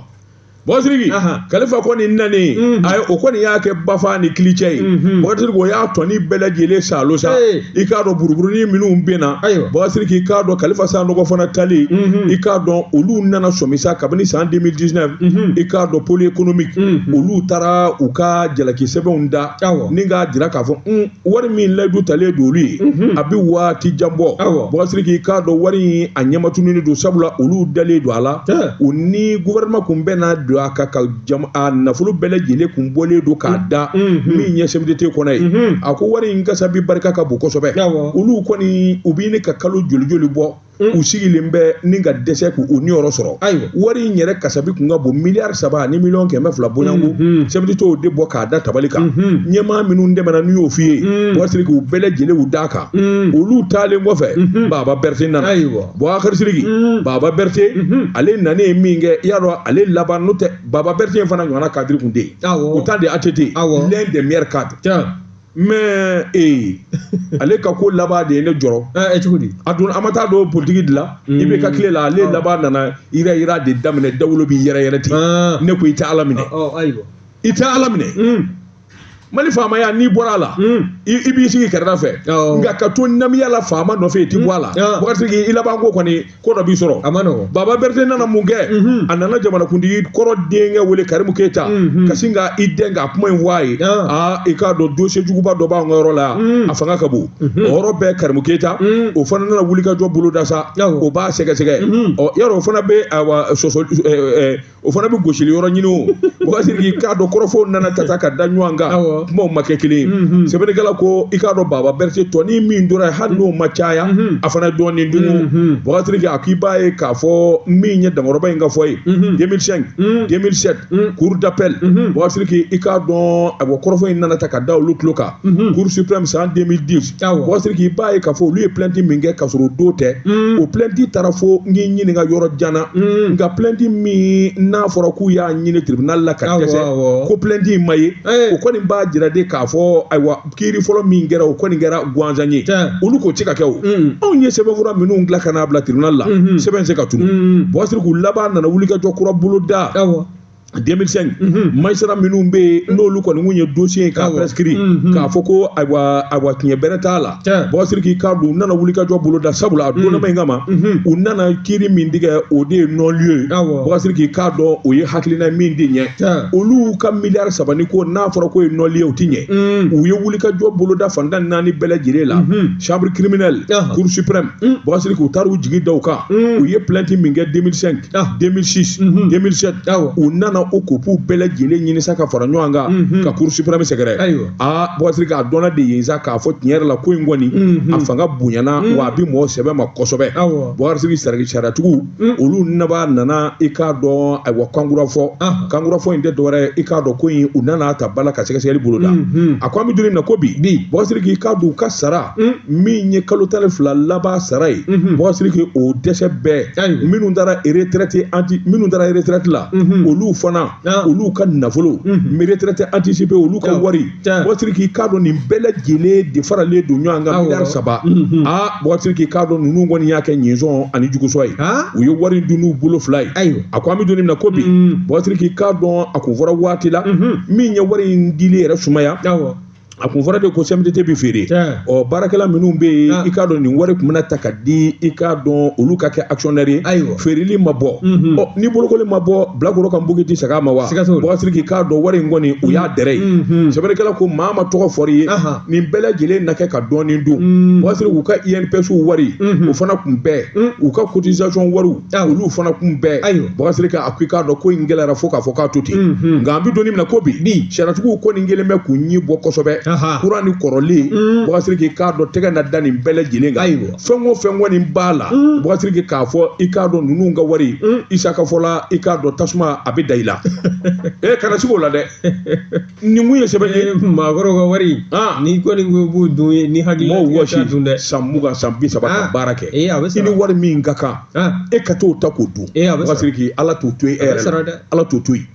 Bubakari Sidiki, Kalifa kɔni nanen, ayi, o kɔni y'a kɛ bafa ni kilicɛ ye. Bubakari Sidiki, o y'a tɔni bɛɛ lajɛlen salo sa. I k'a dɔn buruburunin minnu bɛ na, Bubakari Sidiki, i k'a dɔn Kalifa Sanɔgɔ fana tali, i k'a dɔn olu nana sɔmi sa kabini san 2019. I k'a dɔn pôle économique, olu taara u ka jalaki sɛbɛnw da ni k'a jira k'a fɔ wari min layidu talen don olu ye, a bɛ waati jan bɔ. Bubakari Sidiki, i k'a dɔn wari in a ɲɛmatununi don, sabula olu dalen don a la, u ni gouvernement kun bɛna don a kan ka jama a nafolo bɛɛ lajɛlen kun bɔlen don k'a da min ye CMDT kɔnɔ ye. A ko wari in kasabi barika ka bon kosɛbɛ. Olu kɔni u bɛ ɲini ka kalo joli joli bɔ, u sigilen bɛ ni ka dɛsɛ k'u niyɔrɔ sɔrɔ. Wari in yɛrɛ kasabi kun ka bon miliyari 3 ni miliyɔn 200 bonyanko. CMDT y'o de bɔ k'a da tabali kan. Ɲɛmaa minnu dɛmɛna n'u y'o f'i ye, Bubakari Sidiki, u bɛɛ lajɛlen y'u d'a kan. Olu taalen kɔfɛ, Baba Berete nana. Bubakari Sidiki, Baba Berete ale nanen min kɛ, i y'a dɔn ale laban n'o tɛ, Baba Berete in fana ɲɔgɔnna cadre kun tɛ yen au temps de ATT, l'un des meilleurs cadres. Mais ale ka ko laban de ye ne jɔrɔ. Cogo di? A dun, an ma taa don politiki de la, i bɛ ka tile la, ale laban nana yira yira de daminɛ, dawolo bi yɛrɛ yɛrɛ ten. Ne ko i tɛ Ala minɛ, i tɛ Ala minɛ. Mali faamaya, n'i bɔra a la, i b'i sigi kɛrɛda fɛ, nka ka to namiya la faama nɔfɛ, i ti bɔ a la. Bubakari Sidiki, i laban ko kɔni, ko dɔ b'i sɔrɔ. A ma nɔgɔn. Baba Berete nana mun kɛ? A nana jamanakuntigi kɔrɔ denkɛ wele, Karimu Keyita, ka sin ka i dɛn ka kuma in fɔ a ye. Aa, i k'a dɔn dossier juguba dɔ b'an ka yɔrɔ la yan, a fanga ka bon. O yɔrɔ bɛɛ, Karimu Keyita o fana nana wulikajɔ boloda sa, o b'a sɛgɛsɛgɛ. Ɔ, yarɔ o fana bɛ, ayiwa, sɔsɔ, o fana bɛ gosili yɔrɔ ɲini. O Bubakari Sidiki, k'a dɔn kɔrɔfɔw nana ta ka da ɲɔgɔn kan, kumaw ma kɛ kelen ye. Sɛbɛnnikɛla ko i k'a dɔn Baba Berete tɔni min tora yen, hali n'o ma caya, a fana dɔɔnin dun. Bubakari Sidiki, a k'i b'a ye k'a fɔ min ye dankɔrɔba in ka fɔ ye, 2005, 2007, cour d'appel, Bubakari Sidiki, i k'a dɔn, ayiwa, kɔrɔfɔ in nana ta ka da olu tulo kan, cour suprême san 2010. Bubakari Sidiki, i b'a ye k'a fɔ olu ye plainte min kɛ k'a sɔrɔ o don tɛ, o plainte taara fo n k'i ɲininka yɔrɔ jan na. Nka plainte min n'a fɔra k'u y'a ɲini tribunal la ka dɛsɛ, ko plainte in ma ye, o kɔni b'a jira de k'a fɔ, ayiwa, kiiri fɔlɔ min kɛra, o kɔni kɛra gansan ye. Olu k'o tɛ ka kɛ. O anw ye sɛbɛnfura minnu dilan ka n'a bila tribunal la, sɛbɛn se ka tunu. Bubakari Sidiki laban nana wulikajɔ kura bolo da 2005. Magistrat minnu bɛ yen, n'olu kɔni kun ye dossier in k'a prescrit, k'a fɔ ko ayiwa, tiɲɛ bɛrɛ t'a la, Bubakari Sidiki, k'a dɔn u nana wulikajɔ bolo da, sabula a donnama in kama, u nana kiiri min tigɛ, o de ye non lieu. Bubakari Sidiki, k'a dɔn o ye hakilina min de ɲɛ olu ka miliyari 3 ni ko n'a fɔra ko ye non lieu, o ti ɲɛ. U ye wulikajɔ bolo da fan 14 bɛɛ lajɛlen la, chambre criminelle, cour suprême. Bubakari Sidiki, u taara u jigi da u kan. U ye plainte min kɛ 2005, 2006, 2007, u nana o kopiw bɛɛ lajɛlen ɲini sa ka fara ɲɔgɔn kan ka cour suprême sɛgɛrɛ. Aa, Bubakari Sidiki, a dɔnna de yen sa k'a fɔ tiɲɛ yɛrɛ la, ko in kɔni a fanga bonyana, wa a bɛ mɔgɔ sɛbɛ ma kosɛbɛ. Bubakari Sidiki, sariyatigiw olu naba nana, i k'a dɔn, ayiwa, kankura fɔ, kankura fɔ in tɛ dɔwɛrɛ ye, i k'a dɔn ko in u nana ta ba la ka sɛgɛsɛgɛli boloda. A ko an bɛ don min na ko bi, Bubakari Sidiki, i k'a dɔn u ka sara min ye kalo 12 laban sara ye, Bubakari Sidiki, o dɛsɛ bɛɛ, minnu taara retraite anti, minnu taara retraite la, olu fana olu ka nafolo, retraite anticipée, olu ka wari, Bubakari Sidiki, i k'a dɔn nin bɛɛ lajɛlen de faralen don ɲɔgɔn kan, miliyari 3. Aa, Bubakari Sidiki, i k'a dɔn ninnu kɔni y'a kɛ ɲinzɔn ani jugusɔ ye, u ye wari dun n'u bolo fila ye. A ko an bɛ don min na ko bi, Bubakari Sidiki, i k'a dɔn a kun fɔra waati la min ye wari in dili yɛrɛ sumaya, a kun fɔra de ko CMDT bɛ feere. Ɔ, baarakɛla minnu bɛ yen, i k'a dɔn nin wari tun bɛna ta ka di, i k'a dɔn olu ka kɛ actionnaire ye. Feereli ma bɔ. Ɔ, ni bolokoli ma bɔ, bilakoro ka npogi ti segin a ma wa? Bubakari Sidiki, k'a dɔn wari in kɔni, u y'a dɛrɛ ye. Sɛbɛnnikɛla ko maa ma tɔgɔ fɔr'i ye, nin bɛɛ lajɛlen na kɛ ka dɔɔnin dun. Bubakari Sidiki, u ka INPS wari, o fana kun bɛɛ, u ka cotisation wariw, olu fana kun bɛɛ. Bubakari Sidiki, a ko i k'a dɔn ko in gɛlɛyara fo k'a fɔ k'a to ten. Nka an bɛ don min na ko bi, sariyatigiw kɔni kɛlen bɛ k'u ɲi bɔ kosɛbɛ, kura ni kɔrɔlen. Bubakari Sidiki, k'a dɔn tɛgɛ na da nin bɛɛ lajɛlen kan, fɛn o fɛn kɔni b'a la. Bubakari Sidiki, k'a fɔ i k'a dɔn ninnu ka wari, Isa ka fɔ la, i k'a dɔn tasuma a bɛ da i la. E kana sigi o la dɛ, nin kun ye sɛbɛn ye. Maakɔrɔw ka wari, n'i kɔni ko i b'u dun, ni hakili mɔgɔw wɔsi dun dɛ, san 20, san 30 ka baara kɛ, i ni wari min ka kan, e ka t'o ta k'o dun. Bubakari Sidiki, Ala t'o to yen, e yɛrɛ la, Ala t'o to yen.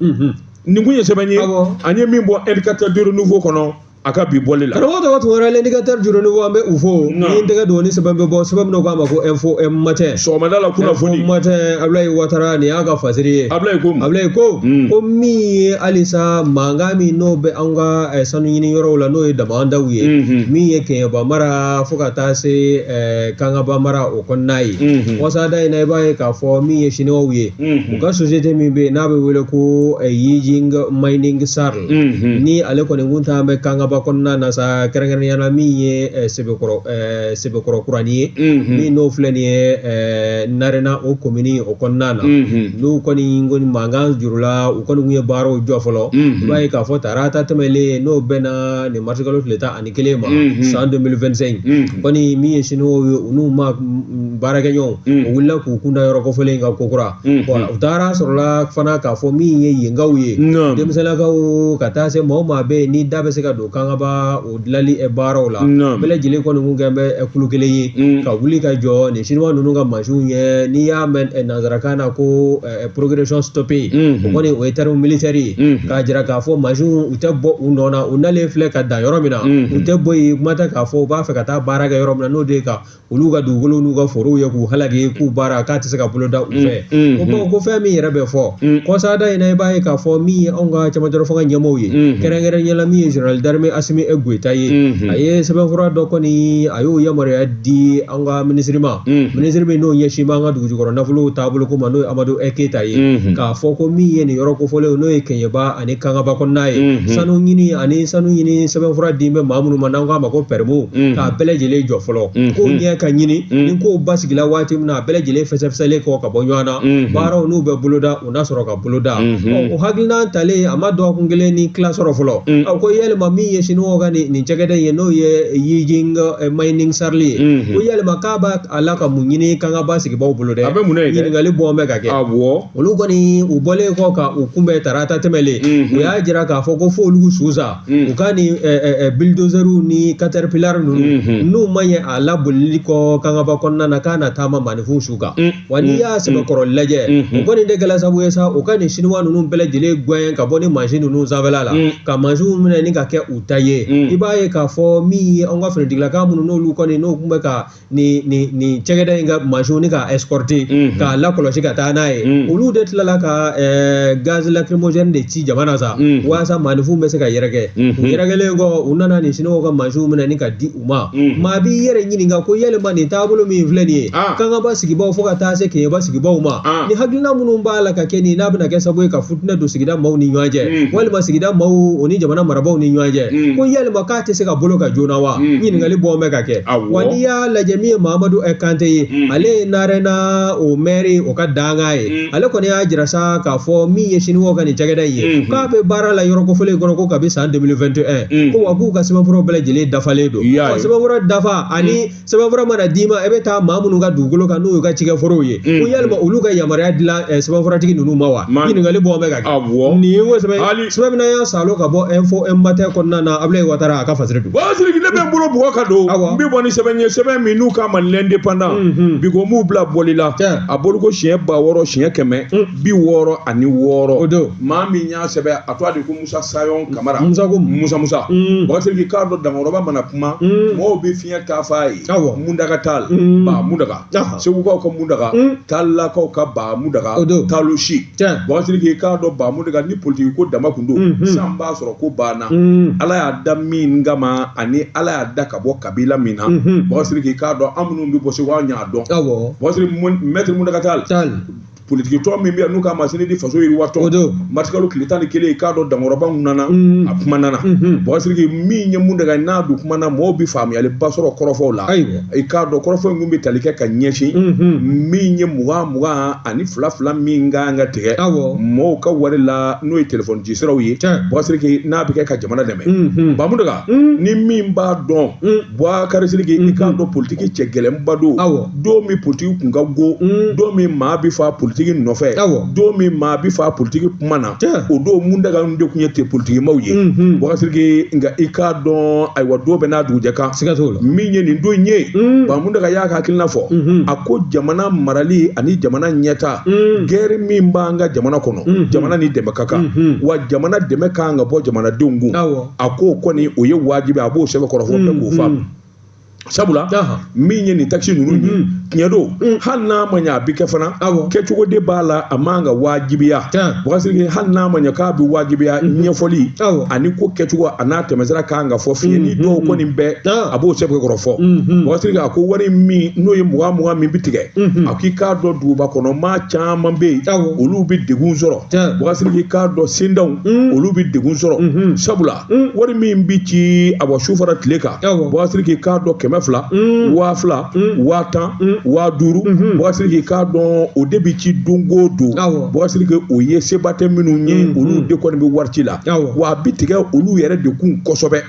Nin kun ye sɛbɛn ye, an ye min bɔ indicateur de renouveau kɔnɔ. A ka bi bɔli la. Karamɔgɔ tɔgɔ Tunkara, L'indicateur du renouveau, an bɛ u fo. Ni n tɛgɛ don ni sɛbɛn bɛ bɔ, sɛbɛn min k'a ma ko Info Matin. Sɔgɔmada la kunnafoni. Info Matin, Abulayi Watara, nin y'a ka fasiri ye. Abulayi ko. Abulayi ko ko min ye halisa mankan min n'o bɛ an ka sanu ɲini yɔrɔw la, n'o ye damandaw ye, min ye Kɛɲɛba mara fo ka taa se Kangaba mara o kɔnɔna ye. Wasada in na, i b'a ye k'a fɔ min ye Siniwaw ye, u ka société min bɛ yen n'a bɛ wele ko Yijing Mining SARL, ni ale kɔni kun t'an bɛ Kangaba kɔnɔna na sa, kɛrɛnkɛrɛnnenya la min ye Sebekɔrɔ Kurani ye, min n'o filɛ nin ye Narena o komini o kɔnɔna na, n'u kɔni mankan jurula, u kɔni kun ye baaraw jɔ fɔlɔ. I b'a ye k'a fɔ tarata tɛmɛlen, n'o bɛnna nin marisikalo tile 11 ma san 2025 kɔni, min ye Siniwaw ye, u n'u ma baarakɛɲɔgɔnw, o wulila k'u kun da yɔrɔ kofɔlen in kan kokura. U taara sɔrɔla fana k'a fɔ min ye yenkaw ye, denmisɛnninlakaw, ka taa se maa o maa bɛ yen ni da bɛ se ka don Kangaba o dilanli baaraw la, bɛɛ lajɛlen kɔni kun kɛn bɛ kulu kelen ye ka wuli ka jɔ nin Siniwa ninnu ka mansinw ɲɛ. N'i y'a mɛn nanzarakan na ko progression stoppée, o kɔni o ye terme militaire ye k'a jira k'a fɔ mansinw u tɛ bɔ u nɔ na, u nalen filɛ ka dan yɔrɔ min na, u tɛ bɔ yen. Kuma tɛ k'a fɔ u b'a fɛ ka taa baara kɛ yɔrɔ min na, n'o de ye ka olu ka dugukolo n'u ka forow ye k'u halaki, k'u baara k'a tɛ se ka boloda u fɛ. O bawo ko fɛn min yɛrɛ bɛ fɔ kɔsada in na, i b'a ye k'a fɔ min ye anw ka cɛmancɛ fanga ɲɛmɔgɔw ye, kɛrɛnkɛrɛnnenya la min ye général d'armée Asimi Goyita ye, a ye sɛbɛnfura dɔ kɔni, a y'o yamaruya di an ka minisiri ma, minisiri min n'o ɲɛsin b'an ka dugujukɔrɔ nafolo taabolo ko ma, n'o ye Amadu Keyita ye, k'a fɔ ko min ye nin yɔrɔ kofɔlen, n'o ye Kɛɲɛba ani Kangaba kɔnɔna ye, sanu ɲini ani sanu ɲini sɛbɛnfura di bɛ maa minnu ma, n'an k'a ma ko permis, k'a bɛɛ lajɛlen jɔ fɔlɔ, ko ɲɛ ka ɲini. Ni kow basigila waati min na, a bɛɛ lajɛlen fɛsɛfɛsɛlen kɔ ka bɔ ɲɔgɔn na, baaraw n'u bɛ boloda, u na sɔrɔ ka boloda. O hakilina talen, a ma dɔgɔkun kelen ni tila sɔrɔ fɔlɔ, a ko yalima min ye Siniwaw ka nin cakɛda in ye, n'o ye Yijing Mining SARL ye, ko yalima k'a b'a a la ka mun ɲini Kangaba sigibaw bolo dɛ? A bɛ mun na yen dɛ? Ɲininkali bɔn bɛ ka kɛ. Olu kɔni, u bɔlen kɔ ka u kunbɛn tarata tɛmɛlen, u y'a jira k'a fɔ ko fo olu su sa, u ka nin bulldozerw ni caterpillar ninnu, n'u ma ɲɛ a labolili kɔ Kangaba kɔnɔna na, k'a na taama maaninfinw su kan. Wa n'i y'a sɛbɛkɔrɔ lajɛ, o kɔni de kɛla sababu ye sa, u ka nin Siniwa ninnu bɛɛ lajɛlen gɛn ka bɔ ni mansin ninnu sanfɛla la, ka mansinw minɛ ni ka kɛ u ta ye. I b'a ye k'a fɔ min ye anw ka finitigilaka minnu, n'olu kɔni n'o tun bɛ ka nin cakɛda in ka mansinw ni ka escorter, k'a lakɔlɔsi ka taa n'a ye, olu de tilala ka gaz lacrymogène de ci jama na sa, walasa maaninfinw bɛ se ka yɛrɛkɛ. U yɛrɛkɛlen kɔ, u nana nin Siniwaw ka mansinw minɛ ni ka di u ma. Maa b'i yɛrɛ ɲininka ko yalima nin taabolo min filɛ nin ye, Kangaba sigibaw fo ka taa se Kɛɲɛba sigibaw ma, ni hakilina minnu b'a la ka kɛ nin, n'a bɛna kɛ sababu ye ka futinɛ don sigida maaw ni ɲɔgɔn cɛ, walima sigida maaw o ni jamana marabaaw ni ɲɔgɔn cɛ, ko yalima k'a tɛ se ka bolo ka joona wa? Ɲininkali bɔn bɛ ka kɛ. Wa n'i y'a lajɛ, min ye Mahamadu Kante ye, ale ye Narena o mɛri o ka dankan ye, ale kɔni y'a jira sa k'a fɔ min ye Siniwaw ka nin cakɛda in ye, k'a bɛ baara la yɔrɔ kofɔlen in kɔnɔ ko kabi san 2021, ko wa k'u ka sɛbɛnfuraw bɛɛ lajɛlen dafalen don. Sɛbɛnfura dafa ani sɛbɛnfura mana d'i ma, e bɛ taa maa minnu ka dugukolo kan, n'o y'u ka cikɛforow ye, ko yalima olu ka yamaruya dila sɛbɛnfuratigi ninnu ma wa? Ɲininkali bɔn bɛ ka kɛ. Nin ye ko sɛbɛn sɛbɛn min y'an salo ka bɔ Info Matin kɔnɔna na, Abulayi Watara a ka fasiri don. Wa Sidiki, ne bɛ n bolo bugɔ ka don, n bɛ bɔ ni sɛbɛn ye, sɛbɛn min n'u k'a ma L'Indépendant, bi ko m'u bila bɔli la, a bɔli ko siɲɛ 6666. O don. Maa min y'a sɛbɛn, a tɔgɔ de ko Musa Sayɔn Kamara. Musa ko Musa Musa. Bakari k'a dɔn, Dankɔrɔba mana kuma, mɔgɔw bɛ fiɲɛ ta f'a ye. Mundaga Tal, ba Mundaga, Segukaw ka Mundaga, Talakaw ka ba Mundaga, Talosi. Bakari k'a dɔn, ba Mundaga ni politiki ko dama kun don, san b'a sɔrɔ ko banna. Ala y'a da min kama ani Ala y'a da ka bɔ kabila min na, Bakari k'a dɔn, an minnu bɛ bɔ Segu, an y'a dɔn. Bakari, maître Mundaga Tal, politiki tɔn min bɛ yan n'u k'a ma sini di faso yiriwa tɔn, marisikalo tile 11, k'a dɔn Dankɔrɔba nana, a kuma nana. Bakari, min ye Mundaga n'a don kuma na, mɔgɔw bɛ faamuyaliba sɔrɔ kɔrɔfɔw la. I k'a dɔn, kɔrɔfɔ in kun bɛ tali kɛ ka ɲɛsin min ye 20 20 ani 2 2 min kan ka tigɛ mɔgɔw ka wari la, n'o ye telefɔni ci siraw ye, Bakari, n'a bɛ kɛ ka jamana dɛmɛ. Ba Mundaga, ni min b'a dɔn, Bakari Sidiki, i k'a dɔn politiki cɛ gɛlɛnba don. Don min politiki kun ka go, don min maa bɛ fa politiki politiki nɔfɛ don min maa bi fa politiki kuma na o don Muntaga de tun ye te politikimaw ye Bubakari Sidiki nka i k'a dɔn ayiwa don bɛɛ n'a dugujɛ kan siga t'o la min ye nin don in ye ba Muntaga y'a ka hakilina fɔ a ko jamana marali ani jamana ɲɛta guerre min b'an ka jamana kɔnɔ jamana ni dɛmɛ ka kan wa jamana dɛmɛ kan ka bɔ jamanadenw kun a k'o kɔni o ye wajibi a b'o sɛbɛn kɔrɔ fɔ bɛɛ k'o faamu sabula min ye nin taxe ninnu ye tiɲɛ don hali n'a ma ɲɛ a bɛ kɛ fana kɛcogo de b'a la a man ka wajibiya Bubakari Sidiki hali n'a ma ɲɛ k'a bɛ wajibiya ɲɛfɔli ani ko kɛcogo a n'a tɛmɛsira kan ka fɔ fiɲɛ ni dɔw kɔni bɛɛ a b'o sɛbɛn kɔrɔ fɔ Bubakari Sidiki a ko wari min n'o ye mugan mugan min bɛ tigɛ a k'i k'a dɔn duguba kɔnɔ maa caman bɛ yen olu bɛ degun sɔrɔ Bubakari Sidiki k'a dɔn sendanw olu bɛ degun sɔrɔ sabula wari min bɛ ci a bɔ su fara tile kan Bubakari Sidiki k'a dɔn 200 2000 10,000 5,000 Bubakari Sidiki k'a dɔn o de bɛ ci don o don Bubakari Sidiki o ye seba tɛ minnu ye olu de kɔni bɛ wari ci la wa a bɛ tigɛ olu yɛrɛ de kun kosɛbɛ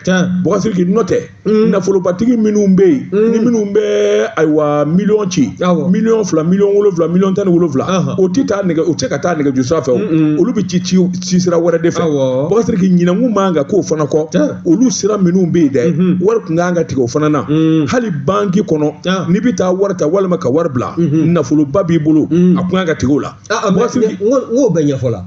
Bubakari Sidiki n'o tɛ nafolobatigi minnu bɛ yen ni minnu bɛ ayiwa miliyɔn ci miliyɔn 2 miliyɔn 7 miliyɔn 17 o tɛ taa nɛgɛ o tɛ ka taa nɛgɛjuru sira fɛ olu bɛ ci ci sira wɛrɛ de fɛ Bubakari Sidiki ɲinɛnkun man ka k'o fana kɔ olu sira minnu bɛ yen dɛ wari tun kan ka tigɛ o fana na hali banki kɔnɔ n'i bɛ taa wari ta walima ka wari bila nafoloba b'i bolo a tun kan ka tigɛ o la. N k'o bɛɛ ɲɛfɔ la.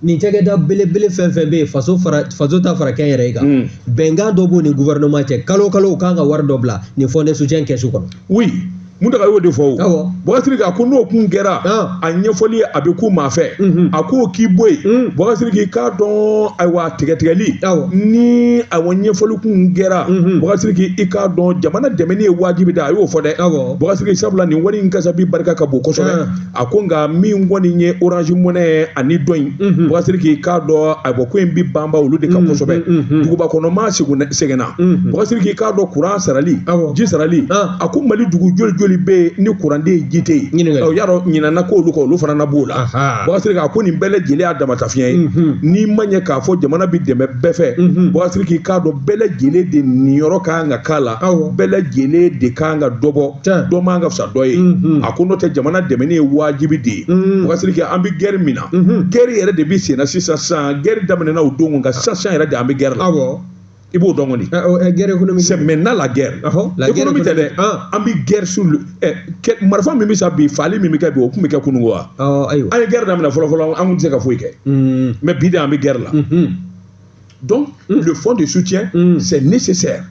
Nin cakɛda belebele fɛn fɛn bɛ yen faso ta fara kɛnyɛrɛye kan bɛnkan dɔ b'o ni gouvernement cɛ kalo kalo u kan ka wari dɔ bila nin fonds de soutien kɛsu kɔnɔ. Oui Muntaga y'o de fɔ o Bubakari Sidiki a ko n'o kun kɛra a ɲɛfɔli a bɛ k'u maa fɛ a k'o k'i bɔ yen Bubakari Sidiki k'a dɔn ayiwa tigɛtigɛli ni ayiwa ɲɛfɔli kun kɛra Bubakari Sidiki i k'a dɔn jamana dɛmɛni ye wajibi da a y'o fɔ dɛ Bubakari Sidiki sabula nin wari in kasabi barika ka bon kosɛbɛ a ko nka min kɔni ye Orange Money ani dɔ in Bubakari Sidiki k'a dɔn ayiwa ko in bi banba olu de kan kosɛbɛ duguba kɔnɔ maa sɛgɛnna Bubakari Sidiki k'a dɔn kuran sarali ji sarali a ko Mali dugu joli joli bɛ yen ni kuran tɛ yen ji tɛ yen y'a dɔn ɲinana k'olu kɔ olu fana na b'o la Bubakari Sidiki a ko nin bɛɛ lajɛlen y'a damata fiɲɛ ye n'i ma ɲɛ k'a fɔ jamana bɛ dɛmɛ bɛɛ fɛ Bubakari Sidiki k'a dɔn bɛɛ lajɛlen de niyɔrɔ kan ka k'a la bɛɛ lajɛlen de kan ka dɔ bɔ dɔ man ka fisa dɔ ye a ko n'o tɛ jamana dɛmɛni ye wajibi de ye Bubakari Sidiki an bɛ guerre min na guerre yɛrɛ de bɛ sen na sisan sisan guerre daminɛna o don nka sisan sisan yɛrɛ de an bɛ guerre la. I b'o dɔn kɔni. Guerre économique. C'est maintenant la guerre. La guerre économique tɛ dɛ. An bɛ guerre sur le marifa min bɛ sa bi faali min bɛ kɛ bi o tun bɛ kɛ kununko wa. Ayiwa. An ye guerre daminɛ fɔlɔ fɔlɔ an tun tɛ se ka foyi kɛ. Mais bi de an bɛ guerre la. Donc le fonds de soutien c'est nécessaire.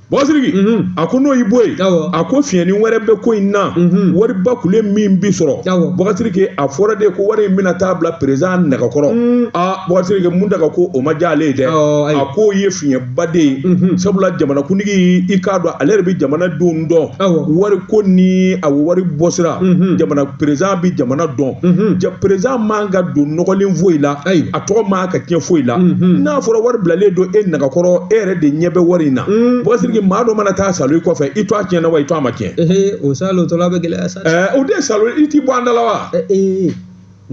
Bubakari Sidiki a ko n'o y'i bɔ yen a ko fiɲɛni wɛrɛ bɛ ko in na wariba kule min bi sɔrɔ Bubakari Sidiki a fɔra de ko wari in bɛna taa bila président nɛgɛkɔrɔ aa Bubakari Sidiki Muntaga ko o ma diya ale ye dɛ a k'o ye fiɲɛba de ye sabula jamanakuntigi i k'a dɔn ale yɛrɛ bɛ jamanadenw dɔn wari ko ni a wari bɔsira jamana président bɛ jamana dɔn président man ka don nɔgɔlen foyi la a tɔgɔ man ka tiɲɛ foyi la n'a fɔra wari bilalen don e nɛgɛkɔrɔ e yɛrɛ de ɲɛ bɛ wari in na Bubakari Sidiki maa dɔ mana taa salo i kɔfɛ i to a tiɲɛna wa i to a ma tiɲɛ. O salo tɔla bɛ gɛlɛya sa. O de salo i t'i bɔ an da la wa.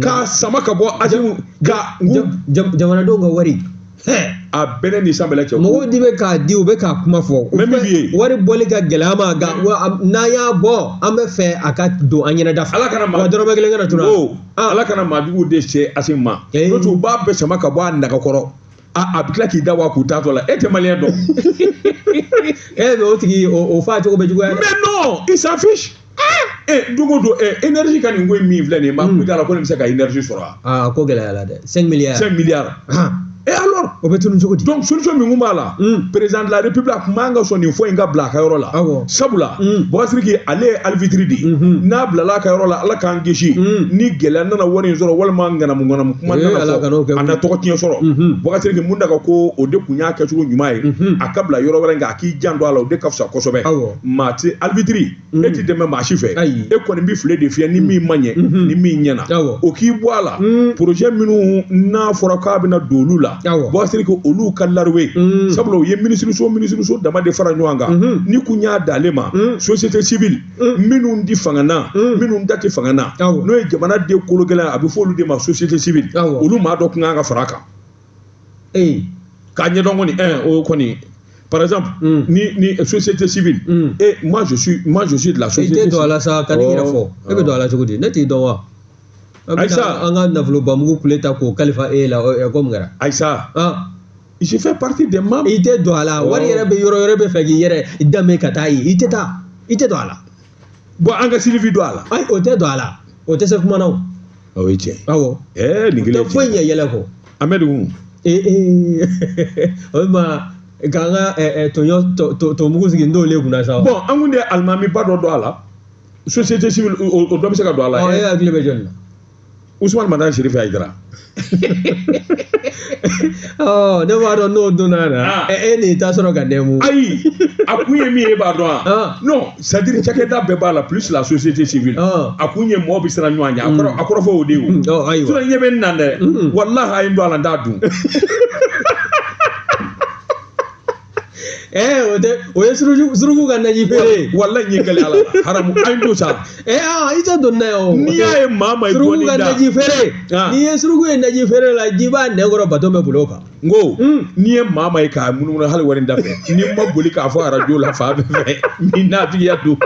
K'a sama ka bɔ Asimu ka. Jamanadenw ka wari. A bɛɛ ni san bɛɛ cɛ. Mɔgɔw di bɛ k'a di u bɛ k'a kuma fɔ. Mɛ min f'i ye. Wari bɔli ka gɛlɛn an ma nka n'an y'a bɔ an bɛ fɛ a ka don an ɲɛnɛ da fɛ. Ala kana maa. Wa dɔrɔmɛ kelen kana tunun. Ala kana maa juguw de se Asimu ma. N'o tɛ u b'a bɛɛ sama ka bɔ a nɛgɛkɔrɔ. A bɛ tila k'i da wa k'u taatɔ la e tɛ maliyɛn dɔn. Mais o tigi o fa cogo bɛ juguya dɛ. Mais non il s'en fiche. Don o don énergie ka nin ko in min filɛ nin ye maa kun t'a la ko nin bɛ se ka énergie sɔrɔ wa. Aa ko gɛlɛyara dɛ 5 milliards. 5 milliards. Et alors o bɛ tunun cogo di. Donc solution min kun b'a la. Président de la république a kun man ka sɔn nin fɔ in ka bila a ka yɔrɔ la. Sabula Bubakari Sidiki ale ye arbitre de ye. N'a bilala a ka yɔrɔ la Ala k'an kisi. Ni gɛlɛya nana wari in sɔrɔ walima ŋanamu ŋanamu kuma nana fɔ a na tɔgɔ tiɲɛ sɔrɔ. Bubakari Sidiki Muntaga ko o de kun y'a kɛcogo ɲuman ye. A ka bila yɔrɔ wɛrɛ nka a k'i janto a la o de ka fisa kosɛbɛ. Maa tɛ arbitre e ti dɛmɛ maa si fɛ. E kɔni bɛ file de fiyɛ ni min ma ɲɛ ni min ɲɛna. O k'i bɔ a la. Projet minnu n'a fɔra k'a bɛna don olu la. Bubakari Sidiki olu ka lariwe. Sabula u ye minisiriso dama de fara ɲɔgɔn kan. Ni kun y'a d'ale ma. Société civile minnu di fanga na minnu da tɛ fanga na. N'o ye jamana den kolo gɛlɛn a bɛ fɔ olu de ma société civile. Olu maa dɔ kun kan ka fara a kan. K'a ɲɛdɔn kɔni o kɔni. Par exemple, ni société civile. Et moi je suis de la société. I tɛ don a la sa, ka n'i yɛrɛ fɔ. E bɛ don a la cogo di? Ne t'i dɔn wa? Aïssa. An ka nafolobamugu kule ta k'o kalifa e la, ko mun kɛra? Aïssa. Je fais partie des membres. I tɛ don a la. Wari yɛrɛ bɛ yɔrɔ yɔrɔ bɛ fɛ k'i yɛrɛ danbe ka taa yen. I tɛ taa. I tɛ don a la. Bon, an ka Sylvie don a la. Ayi, o tɛ don a la. O tɛ se kuma na o. O ye tiɲɛ. Awɔ. Ɛɛ, nin kelen. Tɛ foyi ɲɛ yɛlɛ kɔ. Amadu. Ee, o ma k'an ka tɔɲɔ tɔmugu sigi n t'olu kunna sa. Bon, an kun tɛ alimamiba dɔ don a la. Société civile, o dɔ bɛ se ka don a la. Ɔ, e hakili bɛ jɔni na? Ousmane Madani Chérif Haïdara. Ɔ, ne b'a dɔn n'o donna na, e n'i ta sɔrɔ ka nɛmu. Ayi, a kun ye min ye, e b'a dɔn wa? Non, c'est à dire cakɛda bɛɛ b'a la, plus la société civile. A kun ye mɔgɔ bɛ siran ɲɔgɔn ɲɛ. A kɔrɔ fɔ o de ye o. Ayiwa. Sinon ɲɛ bɛ n na dɛ. Walahi, a ye n don a la, n t'a dun. O tɛ, o ye suruku ka naji feere ye. Walahi, n ye gɛlɛya la haramu, a ye n don sa. I tɛ don n'a ye o. N'i y'a ye maa ma i suruku ka naji feere. N'i ye suruku ye naji feere la, ji b'a nɛn kɔrɔ, bato bɛ boli o kan. N ko n'i ye maa ma ye k'a munumunu hali wari da fɛ, n'i ma boli k'a fɔ arajo la fan bɛɛ fɛ, ni n'a tigiya don.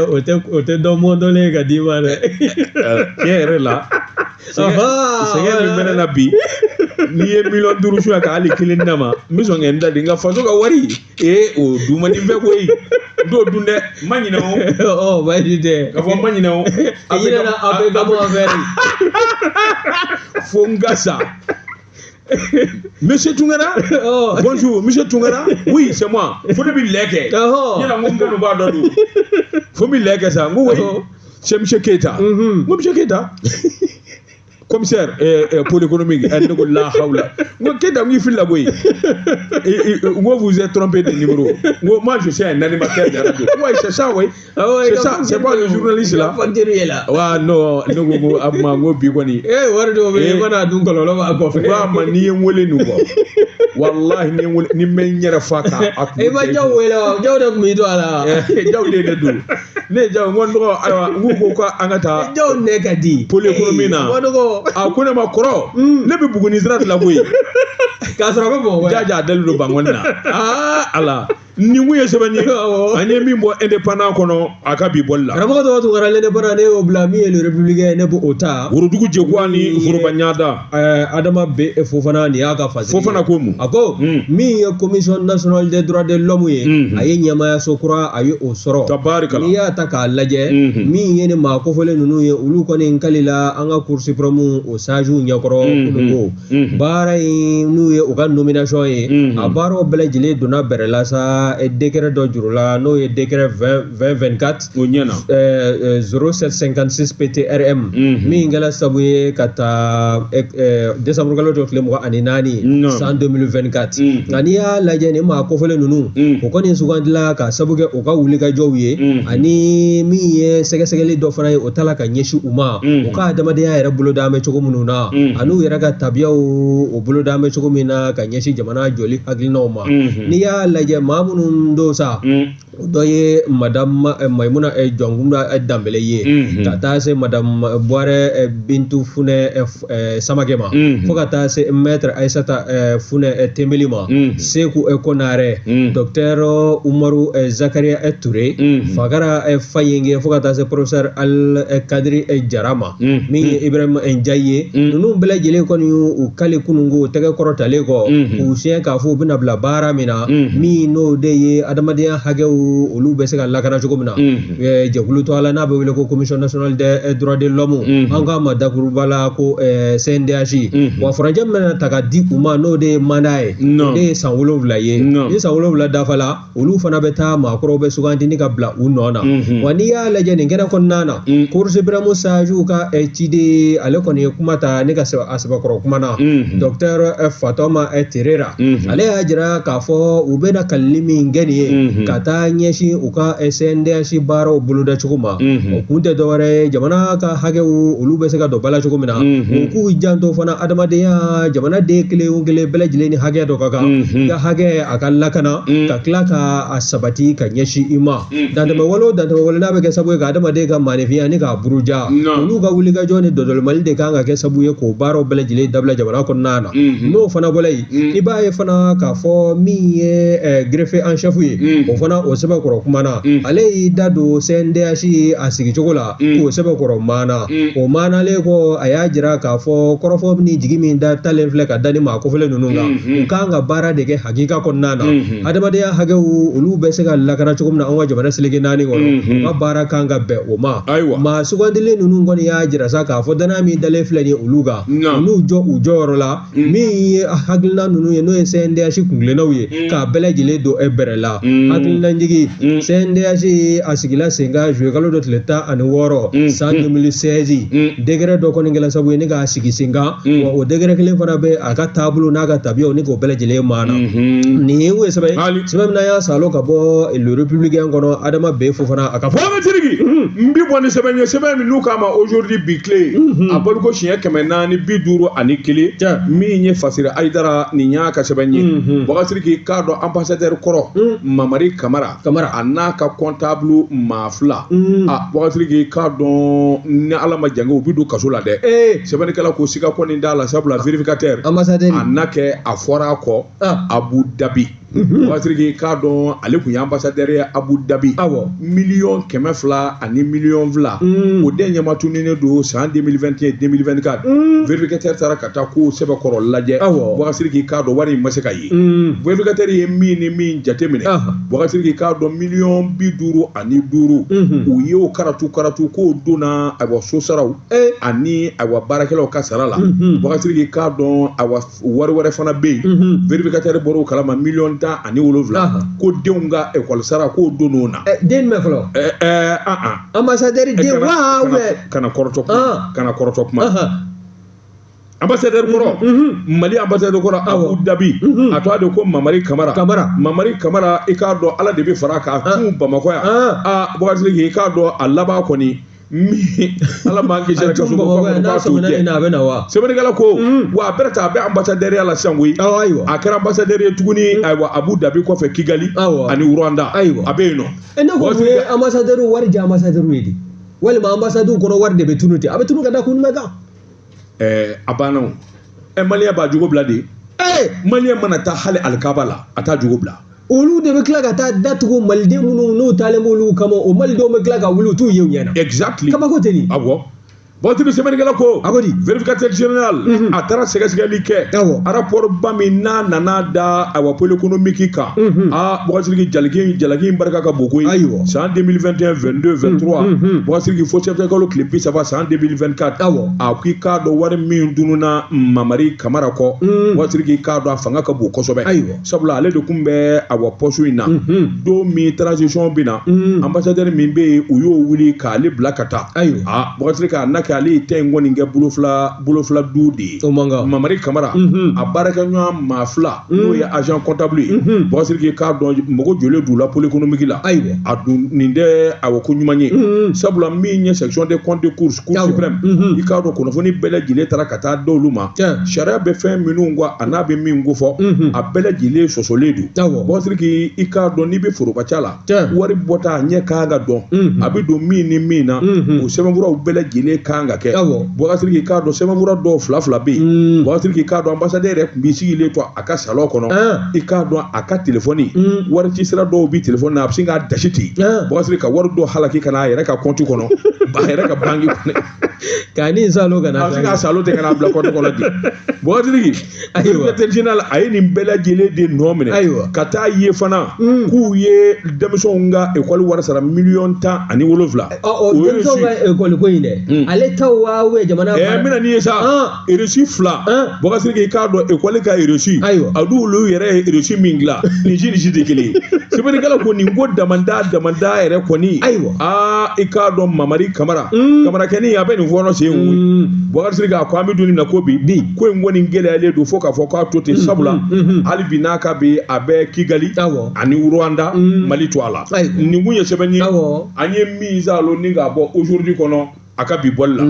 O tɛ dɔ mɔntɔlen ye ka d'i ma dɛ. Tiɲɛ yɛrɛ la, sɛgɛn min bɛ ne na bi, n'i ye 5 miliyɔn sunya ka hali kelen di ne ma, n bɛ sɔn ka n da di n ka faso ka wari. O dun man di n fɛ koyi, n t'o dun dɛ, n ma ɲinɛ o. Ɔ, baasi tɛ. Ka fɔ n ma ɲinɛ o. I ɲinɛna a bɛ ka bɔ affaire. Fo n ka sa. Monsieur Tounkara, bonjour, monsieur Tounkara, oui, c'est moi. Fo ne bɛ lɛ kɛ. Yala n ko n kanubaa dɔ don. Fo n bɛ lɛ kɛ sa, n ko oui, c'est monsieur Keita. N ko monsieur Keita. Commissaire pôle économique, ne ko la hawla. N ko Keita, n k'i filila koyi. N ko vous êtes trompé de numéro. N ko moi je suis un animateur de radio. Oui, c'est ça, oui. C'est ça, c'est pas le journaliste là. Wa non, ne ko ko a ma, n ko bi kɔni. Wari dɔw bɛ yen, i mana dun, kɔlɔlɔ b'a kɔfɛ. N ko a ma, n'i ye n wele nin kɔ. Walahi, ni n wele, ni n bɛ n yɛrɛ fa k'a a kun. I ma Jaw wele wa? Jaw de tun b'i don a la. Jaw de ye ne don. Ne ye Jaw, n ko n dɔgɔ, ayiwa, n ko ko an ka taa. Jaw nɛ ka di. Pôle économique na. A ko ne ma kɔrɔ, ne bɛ Buguni sira de la koyi. K'a sɔrɔ a bɛ Bamakɔ. Jaja a dalen don Bankɔni na. Aa Ala. Nin kun ye sɛbɛn ye, an ye min bɔ indépendant kɔnɔ a ka bi bɔli la. Karamɔgɔ tɔgɔ Tunkara, l'indépendant, ne y'o bila. Min ye le républicain, ne b'o ta. Worodugu jɛkuwa ni foroba ɲada. Adama B Fofana, nin y'a ka fasiri. Fofana ko mun? A ko min ye commission nationale des droits de l'homme ye, a ye ɲɛmaayaso kura, a ye o sɔrɔ. Tabarikala. N'i y'a ta k'a lajɛ, min ye ni maa kofɔlen ninnu ye, olu kɔni kalila an ka cour suprême o sages ɲɛkɔrɔ kununko. Baara in n'u ye u ka nomination ye, a baaraw bɛɛ lajɛlen donna bɛrɛ la sa, décret dɔ juru la, n'o ye décret 2024 o ɲɛna 0756 PTRM, min kɛra sababu ye ka taa décembre kalo tɔ tile 24 san 2024. Nka n'i y'a lajɛ, nin maa kofɔlen ninnu, o kɔni sugandila ka sababu kɛ u ka wulikajɔw ye, ani min ye sɛgɛsɛgɛli dɔ fana ye o ta la ka ɲɛsin u ma, u ka adamadenya yɛrɛ boloda bɛ cogo minnu na, ani u yɛrɛ ka tabiyaw o boloda bɛ cogo min na ka ɲɛsin jamana jɔli hakilinaw ma. N'i y'a lajɛ, maa minnu don sa, o dɔ ye madame Mayimuna Jɔnkunda Danbɛlɛ ye, ka taa se madame Buwarɛ Bintu Funɛ Samakɛ ma, fo ka taa se maître Ayisata Funɛ Tenbeli ma, Seku Konarɛ, docteur Umaru Zakaria Ture, Fakara Fayenge, fo ka taa se professeur Al Kadiri Jara ma, min ye Ibrahima Njayi ye. Ninnu bɛɛ lajɛlen kɔni y'u kali kununko tɛgɛ kɔrɔtalen kɔ k'u siɲɛ k'a fɔ u bɛna bila baara min na, min n'o de ye adamadenya hakɛw olu bɛ se ka lakana cogo min na. Jɛkulu tɔgɔ la n'a bɛ wele ko commission nationale des droits de l'homme, an k'a ma dakuruba la ko CNDH. Wa furancɛ min bɛna ta ka di u ma, n'o de ye mandat ye, o de ye san 7 ye. Ni san 7 dafala, olu fana bɛ taa maakɔrɔw bɛ sugandi ni ka bila u nɔ na. Wa n'i y'a lajɛ nin kɛnɛ kɔnɔna na, cour suprême sages ka ciden, ale kɔni ye kuma ta ne ka a sɛbɛkɔrɔ kuma na, docteur Fatoma Terera, ale y'a jira k'a fɔ u bɛna kalili min kɛ nin ye ka taa ɲɛsin u ka CNDH baaraw bolodacogo ma. O kun tɛ dɔwɛrɛ ye, jamana ka hakɛw olu bɛ se ka don ba la cogo min na. U k'u janto fana adamadenya, jamana den kelen o kelen bɛɛ lajɛlen ni hakɛ dɔ ka kan, i ka hakɛ a ka lakana, ka tila ka a sabati ka ɲɛsin i ma. Dantɛmɛ wale o dantɛmɛ wale n'a bɛ kɛ sababu ye ka adamaden ka maaninfinya ni k'a buruja, olu ka wulikajɔ ni dɔdɔlimali de kan ka kɛ sababu ye k'o baaraw bɛɛ lajɛlen dabila jamana kɔnɔna na. N'o fana bɔra yen, i b'a ye fana k'a fɔ min ye greffier en chef ye, o fana o sɛbɛnkɔrɔ kumana, ale y'i da don CNDH a sigicogo la k'o sɛbɛnkɔrɔ maana. O maanalen kɔ, a y'a jira k'a fɔ kɔrɔfɔ ni jigi min da talen filɛ ka da ni maa kofɔlen ninnu kan, u kan ka baara de kɛ hakika kɔnɔna na, adamadenya hakɛw olu bɛ se ka lakana cogo min na an ka jamana seleke naani kɔnɔ, u ka baara kan ka bɛn o ma. Maa sugandilen ninnu kɔni y'a jira sa k'a fɔ danaya min dalen filɛ nin ye olu kan, u n'u jɔ u jɔyɔrɔ la, min ye hakilina ninnu ye, n'o ye CNDH kuntilennaw ye, k'a bɛɛ lajɛlen don e bɛrɛ la. Hakilinajigin, CNDH a sigila sen kan juillet kalo dɔ tile 16 san 2016, décret dɔ kɔni kɛra sababu ye ni k'a sigi sen kan, wa o décret kelen fana bɛ a ka taabolo n'a ka tabiyaw ni k'o bɛɛ lajɛlen maana. Nin ye sɛbɛn ye, sɛbɛn min n'an y'a salo ka bɔ Le Républicain kɔnɔ, Adama B Fofana a ka fɔ. Mohamed Sidiki, n bi bɔ ni sɛbɛn ye, sɛbɛn min n'u k'a ma Aujourd'hui bi tile, a baliko siɲɛ 451, min ye Fasiri Ayidara nin y'a ka sɛbɛn ye. Boubacar Sidiki, k'a dɔn ambassadeur kɔrɔ Mamari Kamara a n'a ka comptable maa fila, a Boubacar Sidiki, k'a dɔn ni Ala ma jange u bi don kaso la dɛ. Sɛbɛnnikɛla ko siga kɔni t'a la, sabula vérificateur ambassadeur a n'a kɛ a fɔra a kɔ Abu Dhabi. Boubacar Sidiki, k'a dɔn ale tun ye ambassadeur ye Abu Dhabi, 200 000 000 ani 2 000 000, o den ɲɛmatunnen don san 2021 2024. Vérificateur taara ka taa ko sɛbɛkɔrɔ lajɛ. Boubacar Sidiki, k'a dɔn wari in ma se ka ye. Vérificateur ye min ni min jateminɛ, Boubacar Sidiki, k'a dɔn 55 000 000, u ye o karatu karatu k'o donna ayiwa sosaraw ani ayiwa baarakɛlaw ka sara la. Boubacar Sidiki, k'a dɔn ayiwa wari wɛrɛ fana bɛ yen, vérificateur bɔr'o kalama, 17 000 000, ko denw ka ekɔli sara k'o donn'o na. Den jumɛn fɔlɔ? Ambassadeur den wa? Kana kɔrɔtɔ kuma, kana kɔrɔtɔ kuma. Ambassadeur kɔrɔ, Mali ambassadeur kɔrɔ Abu Dhabi, a tɔgɔ de ko Mamari Kamara. Kamara. Mamari Kamara, i k'a dɔn Ala de bɛ fara k'a tun Bamakɔ yan. A Boubacar Sidiki, i k'a dɔn a laban kɔni min, Ala m'an kisi a kaso ko k'a t'o jɛ. A bɛ na wa? Sɛbɛnnikɛla ko wa a bɛna ta, a bɛ ambassadeur la sisan koyi. A kɛra ambassadeur ye tuguni ayiwa Abu Dhabi kɔfɛ, Kigali ani Rwanda, a bɛ yen nɔ. Ne ko mun ye ambassadeur wari di ambassadeur ye de, walima ambassadeur kɔnɔ wari de bɛ tunu ten, a bɛ tunu ka da kun jumɛn kan? A banna o. Maliyɛn b'a jogo bila de. Maliyɛn mana taa hali alikaba la, a t'a jogo bila. Olu de bɛ tila ka taa datugu maliden minnu n'u taalen b'olu kama, o malidenw bɛ tila ka wuli u t'u ye u ɲɛna. Exactly. Kabako tɛ nin. Awɔ. Waati sɛbɛnnikɛla ko. A ko di? Vérificateur général a taara sɛgɛsɛgɛli kɛ. Rapport ba min n'a nana da ayiwa pôle économique kan. Aa Boubacar Sidiki, jalaki jalaki in barika ka bon koyi. San 2021 22 23, Boubacar Sidiki, fo septembre kalo tile 30 san 2024. A ko i k'a dɔn wari min dununa Mamari Kamara kɔ. Boubacar Sidiki, k'a dɔn a fanga ka bon kosɛbɛ. Sabula ale de tun bɛ awa poste in na. Don min transition bɛ na, ambassadeur min bɛ yen, u y'o wuli k'ale bila ka taa. Aa Boubacar Sidiki, a n'a kɛ ale ye ta in kɔni kɛ bolofila bolofila du de ye. O man kan. Mamari Kamara, a baarakɛɲɔgɔn maa fila, n'o ye agent comptable ye, Boubacar Sidiki, k'a dɔn mɔgɔ joli d'u la pôle économique la. A dun nin tɛ awɔ ko ɲuman ye, sabula min ye section des comptes de course, cour suprême, i k'a dɔn kunnafoni bɛɛ lajɛlen taara ka taa d'olu ma. Sariya bɛ fɛn minnu kɔ a n'a bɛ min ko fɔ, a bɛɛ lajɛlen sɔsɔlen don. Boubacar Sidiki, i k'a dɔn n'i bɛ forobaca la, wari bɔta a ɲɛ kan ka dɔn, a bɛ don min ni min na, o sɛbɛnfuraw bɛɛ lajɛlen kan ka kɛ. Boubacar Sidiki, k'a dɔn sɛbɛnfura dɔw fila fila bɛ yen. Boubacar Sidiki, k'a dɔn ambassadeur yɛrɛ tun b'i sigilen to a ka salon kɔnɔ, i k'a dɔn a ka telefɔni wari ci sira dɔw bɛ telefɔni na, a bɛ sin k'a dasi ten, Boubacar Sidiki, ka wari dɔ halaki ka na a yɛrɛ ka compte kɔnɔ, a yɛrɛ ka banque kɔnɔ. K'a ni salo ka na. A bɛ se k'a salo ten ka n'a bila compte kɔnɔ ten. Boubacar Sidiki, vérificateur général a ye nin bɛɛ lajɛlen de nɔ minɛ. Ka taa ye fana k'u ye denmisɛnw ka ekɔli wari sara 17 000 000. Ɔ, denmisɛnw ka ekɔli ko in dɛ, ale taw wa ou bien jamana? N bɛna n'i ye sa, reçu fila, Boubacar Sidiki, i k'a dɔn ekɔli ka reçu, a n'olu yɛrɛ ye reçu min dilan, nin si ni si tɛ kelen ye. Sɛbɛnnikɛla ko nin ko damanda damanda yɛrɛ kɔni. Aa i k'a dɔn Mamari Kamara, Kamarakɛni a bɛ nin nin fɔɔnɔ sen koyi. Bubakari Sidiki a ko an bɛ don min na ko bi ko in kɔni gɛlɛyalen don fo k'a fɔ k'a to ten, sabula hali bi n'a ka bi a bɛ Kigali ani Rwanda, Mali to a la. Nin kun ye sɛbɛn ye an ye min salo ni k'a bɔ Aujourd'hui kɔnɔ a ka bi bɔli la.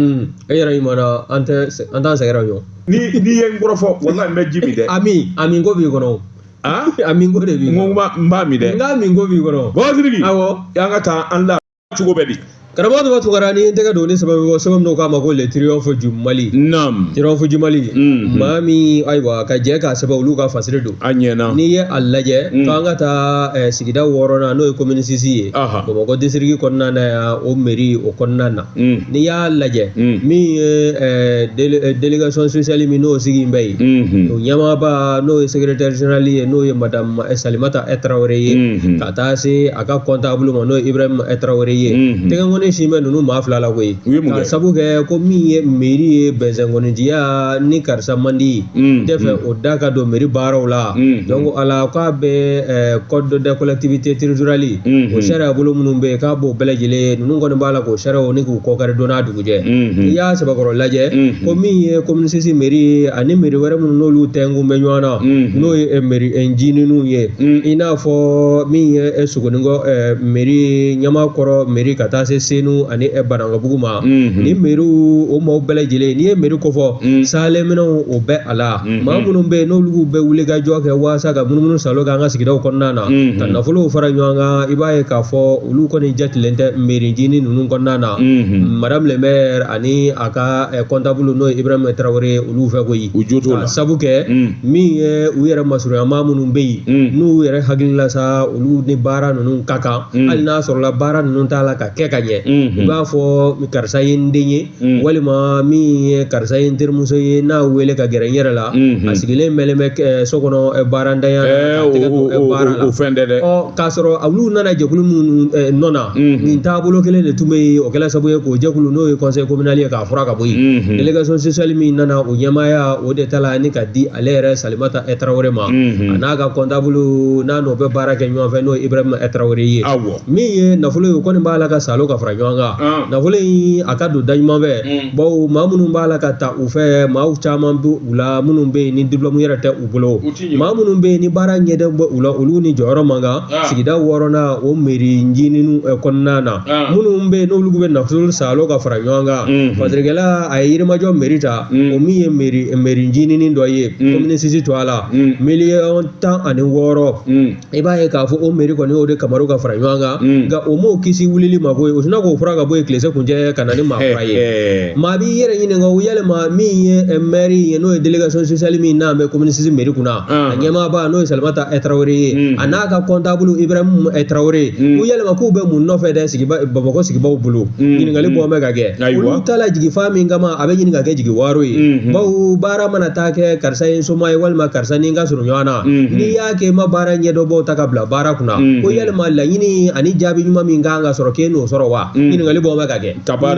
E yɛrɛ ɲuman an tɛ an t'an sɛgɛrɛ ɲɔgɔn. Ni ye n kɔrɔfɔ, walahi n bɛ ji min dɛ. A min, a min ko b'i kɔnɔ. A min ko de b'i kɔnɔ. N ko n b'a min dɛ. N k'a min ko b'i kɔnɔ. Bubakari Sidiki. Awɔ. An ka taa an la cogo bɛ di? Karamɔgɔ Tuba Tunkara, ni n tɛgɛ don ni sɛbɛn bɛ bɔ, sɛbɛn min n'o k'a ma ko Le Triomphe du Mali. Naam. Triomphe du Mali. Maa min ayiwa ka jɛ k'a sɛbɛn, olu ka fasiri don. A ɲɛna. N'i ye a lajɛ, k'an ka taa sigida 6nan n'o ye commune 6 ye. Bamakɔ district kɔnɔna na yan, o mairie o kɔnɔna na. N'i y'a lajɛ, min ye délégation spéciale min n'o sigi bɛ yen. O ɲɛmaaba n'o ye secrétaire général ye, n'o ye madame Salimata Traoré ye. Ka taa se a ka comptable ma, n'o ye Ibrahim Traoré ye. Tɛgɛnkɔni sin bɛ ninnu maa fila la koyi. Ka sabu kɛ ko min ye mairie ye bɛnsɛnkɔnijiya ni karisa man di tɛ fɛ o da ka don mairie baaraw la. Donc ala k'a bɛ code des collectivités territoriales o sariya bolo minnu bɛ yen k'a b'o bɛɛ lajɛlen, ninnu kɔni b'a la k'o sariyaw ni k'u kɔkari don n'a dugujɛ. N'i y'a sɛbɛkɔrɔ lajɛ, ko min ye commune 6 mairie ani mairie wɛrɛ minnu n'olu tɛnkun bɛ ɲɔgɔn na, n'o ye mairie ncininw ye, i n'a fɔ min ye Sogonikɔ mairie, Ɲamakɔrɔ mairie, ka taa se Senu ani Banankabugu ma. Ni mairie o maaw bɛɛ lajɛlen, n'i ye mairie kofɔ, salenminɛnw o bɛ a la. Maa minnu bɛ yen n'olu bɛ wuli ka jɔ kɛ walasa ka munumunu salo kɛ an ka sigidaw kɔnɔna na, ka nafolow fara ɲɔgɔn kan, i b'a ye k'a fɔ olu kɔni jatilen tɛ mairie ncinin ninnu kɔnɔna na. Madame le maire ani a ka comptable n'o ye Ibrahim Traoré, olu fɛ koyi. U jo t'o la. Sabu kɛ min ye u yɛrɛ masurunyamaa minnu bɛ yen, n'u yɛrɛ hakili la sa olu ni baara ninnu ka kan, hali n'a sɔrɔla baara ninnu t'a la ka kɛ ka ɲɛ. I b'a fɔ karisa ye n den ye, walima min ye karisa ye n terimuso ye, n'a wele ka gɛrɛ n yɛrɛ la, a sigilen mɛlen bɛ so kɔnɔ baarantanya na, o fɛn tɛ dɛ. Ɔ k'a sɔrɔ olu nana jɛkulu minnu nɔ na, nin taabolo kelen de tun bɛ yen, o kɛla sababu ye k'o jɛkulu n'o ye conseil communal ye k'a fura ka bɔ yen. Délégation spéciale min nana, o ɲɛmaaya o de ta la ni ka di ale yɛrɛ Salimata Traoré ma, a n'a ka comptable n'a n'o bɛ baara kɛ ɲɔgɔn fɛ, n'o ye Ibrahim Traoré ye. Min ye nafolo ye, o kɔni b'a la ka salo ka fara ɲɔgɔn kan. Nafolo in a ka don da ɲuman fɛ, bawo maa minnu b'a la ka ta u fɛ, maaw caman bɛ u la minnu bɛ yen ni diplôme yɛrɛ tɛ u bolo, maa minnu bɛ yen ni baara ɲɛdɔn bɛ u la, olu ni jɔyɔrɔ man kan sigida 6nan o mairie ncinin kɔnɔna na. Minnu bɛ yen n'olu bɛ nafolo salo ka fara ɲɔgɔn kan, fasirikɛla a ye Yirimajɔ mairie ta, o min ye mairie ncinin dɔ ye, commune 6 to a la, miliyɔn 16. I b'a ye k'a fɔ o mairie kɔni y'o de kamaru ka fara ɲɔgɔn kan, nka o m'o kisi wulili ma koyi, o sinna k'o fura ka bɔ yen tilese kuncɛ ka na ni maa kura ye. Maa b'i yɛrɛ ɲininka o yalima min ye maire ye, n'o ye délégation spéciale min n'a bɛ commune 6 mairie kunna, a ɲɛmaaba n'o ye Salimata Traoré ye, a n'a ka comptable Ibrahim Traoré, o yalima k'u bɛ mun nɔfɛ dɛ sigiba Bamakɔ sigibaw bolo? Ɲininkali bɔ bɛ ka kɛ. Olu ta la jigi fa min kama, a bɛ ɲini ka kɛ jigi waaro ye, bawo baara mana taa kɛ karisa ye soma ye, walima karisa ni n ka surun ɲɔgɔn na, n'i y'a kɛ i ma baara ɲɛdɔn bɔw ta ka bila baara kunna, ko yalima laɲini ani jaabi ɲuman min kan ka sɔrɔ k'e n'o sɔrɔ wa? Ɲininkali bɔ bɛ ka kɛ.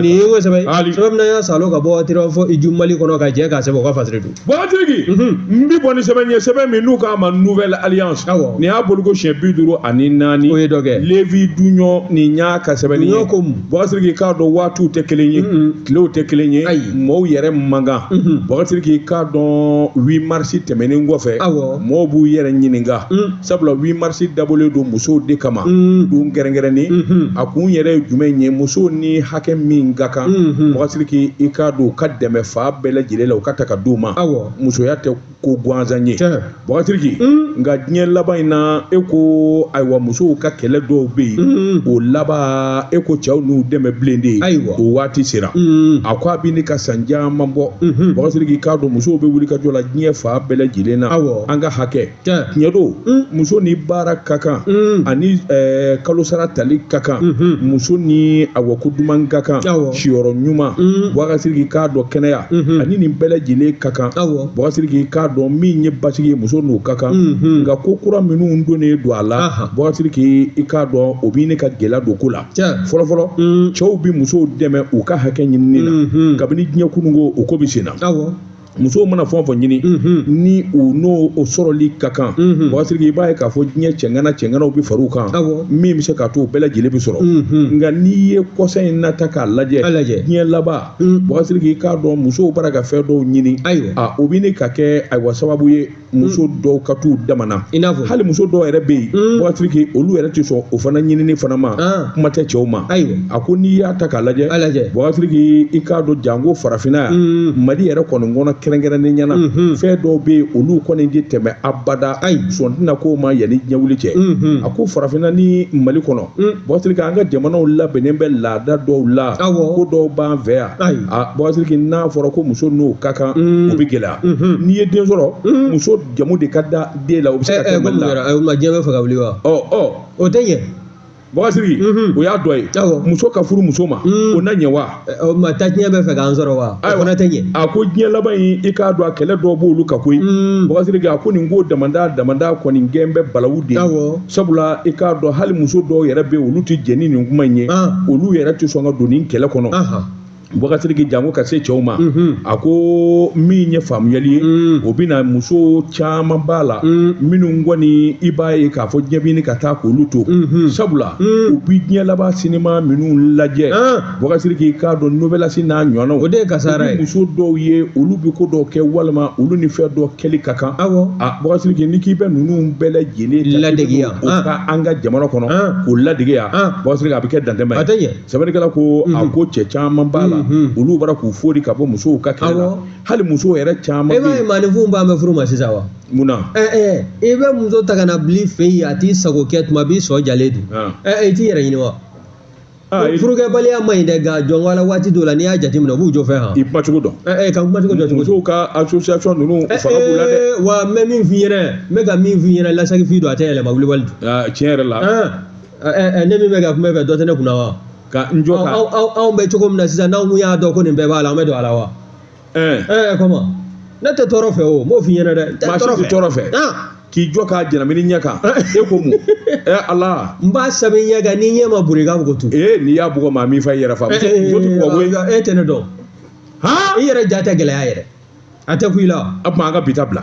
Nin ye ko sɛbɛn sɛbɛn min y'a salo ka bɔ Triomphe du Mali kɔnɔ ka jɛ k'a sɛbɛn o ka fasiri don. Bɔtigi, n bi bɔ ni sɛbɛn ye, sɛbɛn min n'u k'a ma Nouvelle Alliance. Nin y'a boliko siɲɛ 54. O ye dɔ kɛ. Lévi Duɲɔ nin y'a ka sɛbɛnni ye. Duɲɔ ko mun? Bɔtigi k'a dɔn waatiw tɛ kelen ye, tilew tɛ kelen ye, mɔɔw yɛrɛ man kan. Bɔtigi k'a dɔn 8 mars tɛmɛnen kɔfɛ, mɔɔw b'u yɛrɛ ɲininka. Sabula 8 mars dabɔlen don musow de kama, don kɛrɛnkɛrɛnnen. A kun yɛrɛ ye jumɛn ye? Musow ni hakɛ min ka kan, Bɔtigi i k'a dɔn u ka dɛmɛ fa bɛɛ lajɛlen la, u ka ta ka d'u ma. Musoya tɛ ko gansan ye. Bɔtigi, nka diɲɛ laban in na, e ko ayiwa musow ka kɛlɛ dɔw bɛ yen, o laban e ko cɛw n'u dɛmɛ bilen de ye, o waati sera. A ko a bɛ ne ka san caman bɔ. Bɔtigi k'a dɔn musow bɛ wuli ka jɔ la diɲɛ fa bɛɛ lajɛlen na, an ka hakɛ. Tiɲɛ don, muso ni baara ka kan, ani kalosara tali ka kan, muso ni awɔ ko duman ka kan, siyɔrɔ ɲuman. Bɔtigi k'a dɔn kɛnɛya ani nin bɛɛ lajɛlen ka kan. Bɔtigi k'a dɔn min ye basigi ye, muso n'o ka kan. Nka ko kura minnu donnen don a la, Bɔtigi i k'a dɔn o bɛ ne ka gɛlɛya don ko la. Fɔlɔfɔlɔ cɛw bɛ musow dɛmɛ u ka hakɛ ɲinini na, kabini diɲɛ kununko o ko bɛ sen na. Musow mana fɛn o fɛn ɲini, ni u n'o o sɔrɔli ka kan, Bubakari Sidiki, i b'a ye k'a fɔ diɲɛ cɛŋana cɛŋanaw bɛ far'u kan, min bɛ se k'a to o bɛɛ lajɛlen bɛ sɔrɔ. Nka n'i ye kɔsa in na ta k'a lajɛ, diɲɛ laban, Bubakari Sidiki, i k'a dɔn musow bara ka fɛn dɔw ɲini, a o bɛ ne ka kɛ ayiwa sababu ye muso dɔw ka t'u damana. I n'a fɔ hali muso dɔw yɛrɛ bɛ yen, Bubakari Sidiki, olu yɛrɛ tɛ sɔn o fana ɲinini fana ma, kuma tɛ cɛw ma. A ko n'i y'a ta k'a lajɛ, Bubakari Sidiki, i k'a dɔn janko farafinna yan, Mali yɛrɛ kɔni kɔnɔ kɛrɛnkɛrɛnnenya na, fɛn dɔw bɛ yen, olu kɔni tɛ tɛmɛ abada, sɔn tɛna k'o ma yanni diɲɛ wuli cɛ. A ko farafinna ni Mali kɔnɔ, Bubakari Sidiki, an ka jamanaw labɛnnen bɛ laada dɔw la, ko dɔw b'an fɛ yan. A Bubakari Sidiki, n'a fɔra ko muso n'o ka kan, o bɛ gɛlɛya. N'i ye den sɔrɔ, muso jamu de ka da den la, o bɛ se ka kɛ Mali la. O ma diɲɛ bɛ fɛ ka wuli wa? Ɔ ɔ. O tɛ ɲɛ. Bubakari Sidiki, o y'a dɔ ye. Muso ka furu muso ma, o na ɲɛ wa? O ma tajiɲɛ bɛ fɛ k'an sɔrɔ wa? O fana tɛ ɲɛ. A ko diɲɛ laban in, i k'a dɔn a kɛlɛ dɔw b'olu kan koyi. Bubakari Sidiki, a ko nin ko damada damada kɔni gɛn bɛ balawu de ye. Sabula i k'a dɔn hali muso dɔw yɛrɛ bɛ yen, olu tɛ jɛn ni nin kuma in ye, olu yɛrɛ tɛ sɔn ka don nin kɛlɛ kɔnɔ. Bubakari Sidiki, janko ka se cɛw ma. A ko min ye faamuyali ye, o bɛna muso caman b'a la minnu kɔni i b'a ye k'a fɔ diɲɛ bɛ ɲini ka taa k'olu to, sabula u bɛ diɲɛ laban sinima minnu lajɛ, Bubakari Sidiki, i k'a dɔn novelas n'a ɲɔgɔnnaw, o de ye kasara ye. Muso dɔw ye, olu bɛ ko dɔw kɛ walima olu ni fɛn dɔw kɛli ka kan. A Bubakari Sidiki, n'i k'i bɛ ninnu bɛɛ lajɛlen ladege yan o ka an ka jamana kɔnɔ k'o ladege yan, Bubakari Sidiki, a bɛ kɛ dantɛmɛ ye. A tɛ ɲɛ. Sɛbɛnnikɛla ko a ko cɛ caman b'a la, olu bɔra k'u fori ka bɔ musow ka kɛlɛ la, hali musow yɛrɛ caman bɛ yen. E m'a ye maaninfinw b'an bɛ furu ma sisan wa? Mun na? I bɛ muso ta ka na bil'i fɛ yen, a t'i sago kɛ, tuma b'i sɔ jalen dun. I t'i yɛrɛ ɲini wa? Furukɛbaliya man ɲi dɛ, nka jɔn ko Ala, waati dɔw la n'i y'a jateminɛ u b'u jɔ fɛn han. I kumacogo dɔn. Ka kumacogo dɔn cogo di? Musow ka association ninnu fanga b'u la dɛ. Wa n bɛ min f'i ɲɛna, n bɛ ka min f'i ɲɛna, lasagi f'i don a tɛ yɛlɛma wulibali don. Tiɲɛ yɛrɛ la. Ne min bɛ ka kuma e fɛ, dɔ tɛ ne kunna wa? Ka n jɔ ka. Anw bɛ cogo min na sisan, n'anw kun y'a dɔn ko nin bɛɛ b'a la, an bɛ don a la wa? Comment? Ne tɛ tɔɔrɔ fɛ o, n b'o f'i ɲɛna dɛ. Maa si tɛ tɔɔrɔ fɛ. K'i jɔ k'a jɛnamini ɲɛ kan, e ko mun? Ala. N b'a sɛbɛn ɲɛ kan, ni ɲɛ ma bori i k'a fɔ ko tu. N'i y'a bugɔ maa min fa i yɛrɛ fa. Muso tɛ bugɔ koyi. E tɛ ne dɔn. I yɛrɛ ja tɛ gɛlɛya yɛrɛ. A tɛ ku i la. A tuma an ka bi ta bila.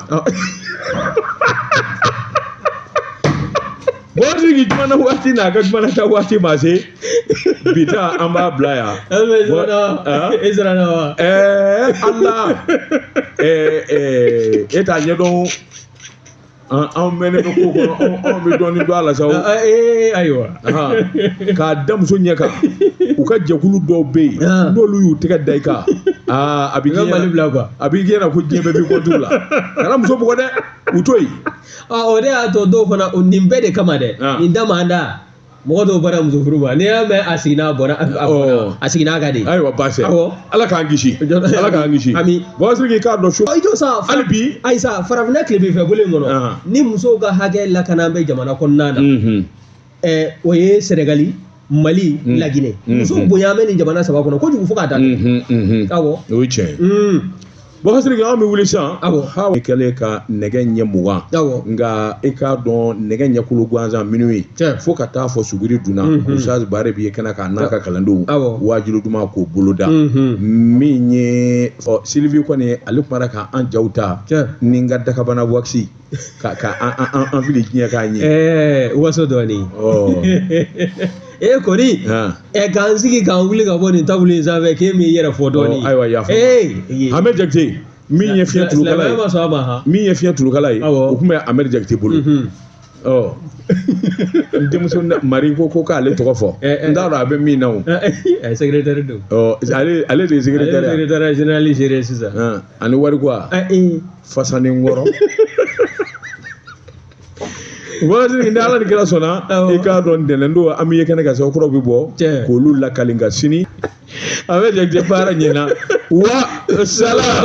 Bubakari Sidiki jumana waati n'a ka jumana ta waati ma se, bi ta an b'a bila yan. E siranna wa? Ala. E t'a ɲɛdɔn. Anw mɛnnen don ko kɔnɔ, anw bɛ dɔɔnin dɔn a la sa o. Ayiwa. K'a da muso ɲɛ kan, u ka jɛkulu dɔw bɛ yen, n'olu y'u tɛgɛ da i kan, a b'i kɛ Mali bila quoi. A b'i kɛ ko diɲɛ bɛɛ b'i kɔntu la. Kana muso bugɔ dɛ, u to yen. O de y'a to dɔw fana, nin bɛɛ de kama dɛ, nin da man da. Mɔgɔ dɔw bɔra muso furu ma, n'i y'a mɛn a seginna a bɔra, a seginna a kan de. Ayiwa baasi tɛ. Ala k'an kisi. Ala k'an kisi. Ami. Bubakari Sidiki, k'a dɔn su. I jɔ sa. Hali bi. Ayi sa, farafinna tilebin fɛ bolo in kɔnɔ, ni musow ka hakɛ lakana bɛ jamana kɔnɔna na, o ye Sɛnɛgali, Mali, Laginɛ. Musow bonya bɛ nin jamana saba kɔnɔ kojugu fo k'a da. Awɔ. O ye tiɲɛ ye. Bubakari Sidiki, anw bɛ wuli sisan. Awɔ. I kɛlen ka nɛgɛ ɲɛ 20. Awɔ. Nka i k'a dɔn nɛgɛ ɲɛkolo gansan minnu ye. Fo ka taa fɔ suguri dunna. Ustaz Bare b'i kɛnɛ kan n'a ka kalandenw. Awɔ. Waajulu duman k'o boloda. Min ye Sylvie kɔni, ale kumara k'an jaw ta. Ni n ka dakabana waxi. Ka an fili diɲɛ k'a ɲɛ. Waso dɔɔnin. E kɔni. K'an sigi k'an wuli ka bɔ nin tabulu in sanfɛ k'e m'i yɛrɛ fɔ dɔɔnin. Ayiwa yafa. Ahmed Jakite, min ye fiɲɛ tulukala ye. Min ye fiɲɛ tulukala ye. O tun bɛ Ahmed Jakite bolo. N denmuso Mari ko k'ale tɔgɔ fɔ. N t'a dɔn a bɛ min na o. Secrétaire don. Ale de ye secrétaire ye. Ale ye secrétaire général géré sisan. Ani wari ko fasanen kɔrɔ. Bubakari Sidiki, ni Ala ni kira sɔnna, i k'a dɔn ntɛnɛn don an bɛ ye kɛnɛ kan sa, kuraw bɛ bɔ k'olu lakali nka sini. Ahmed Jakite baara ɲɛna wa salam.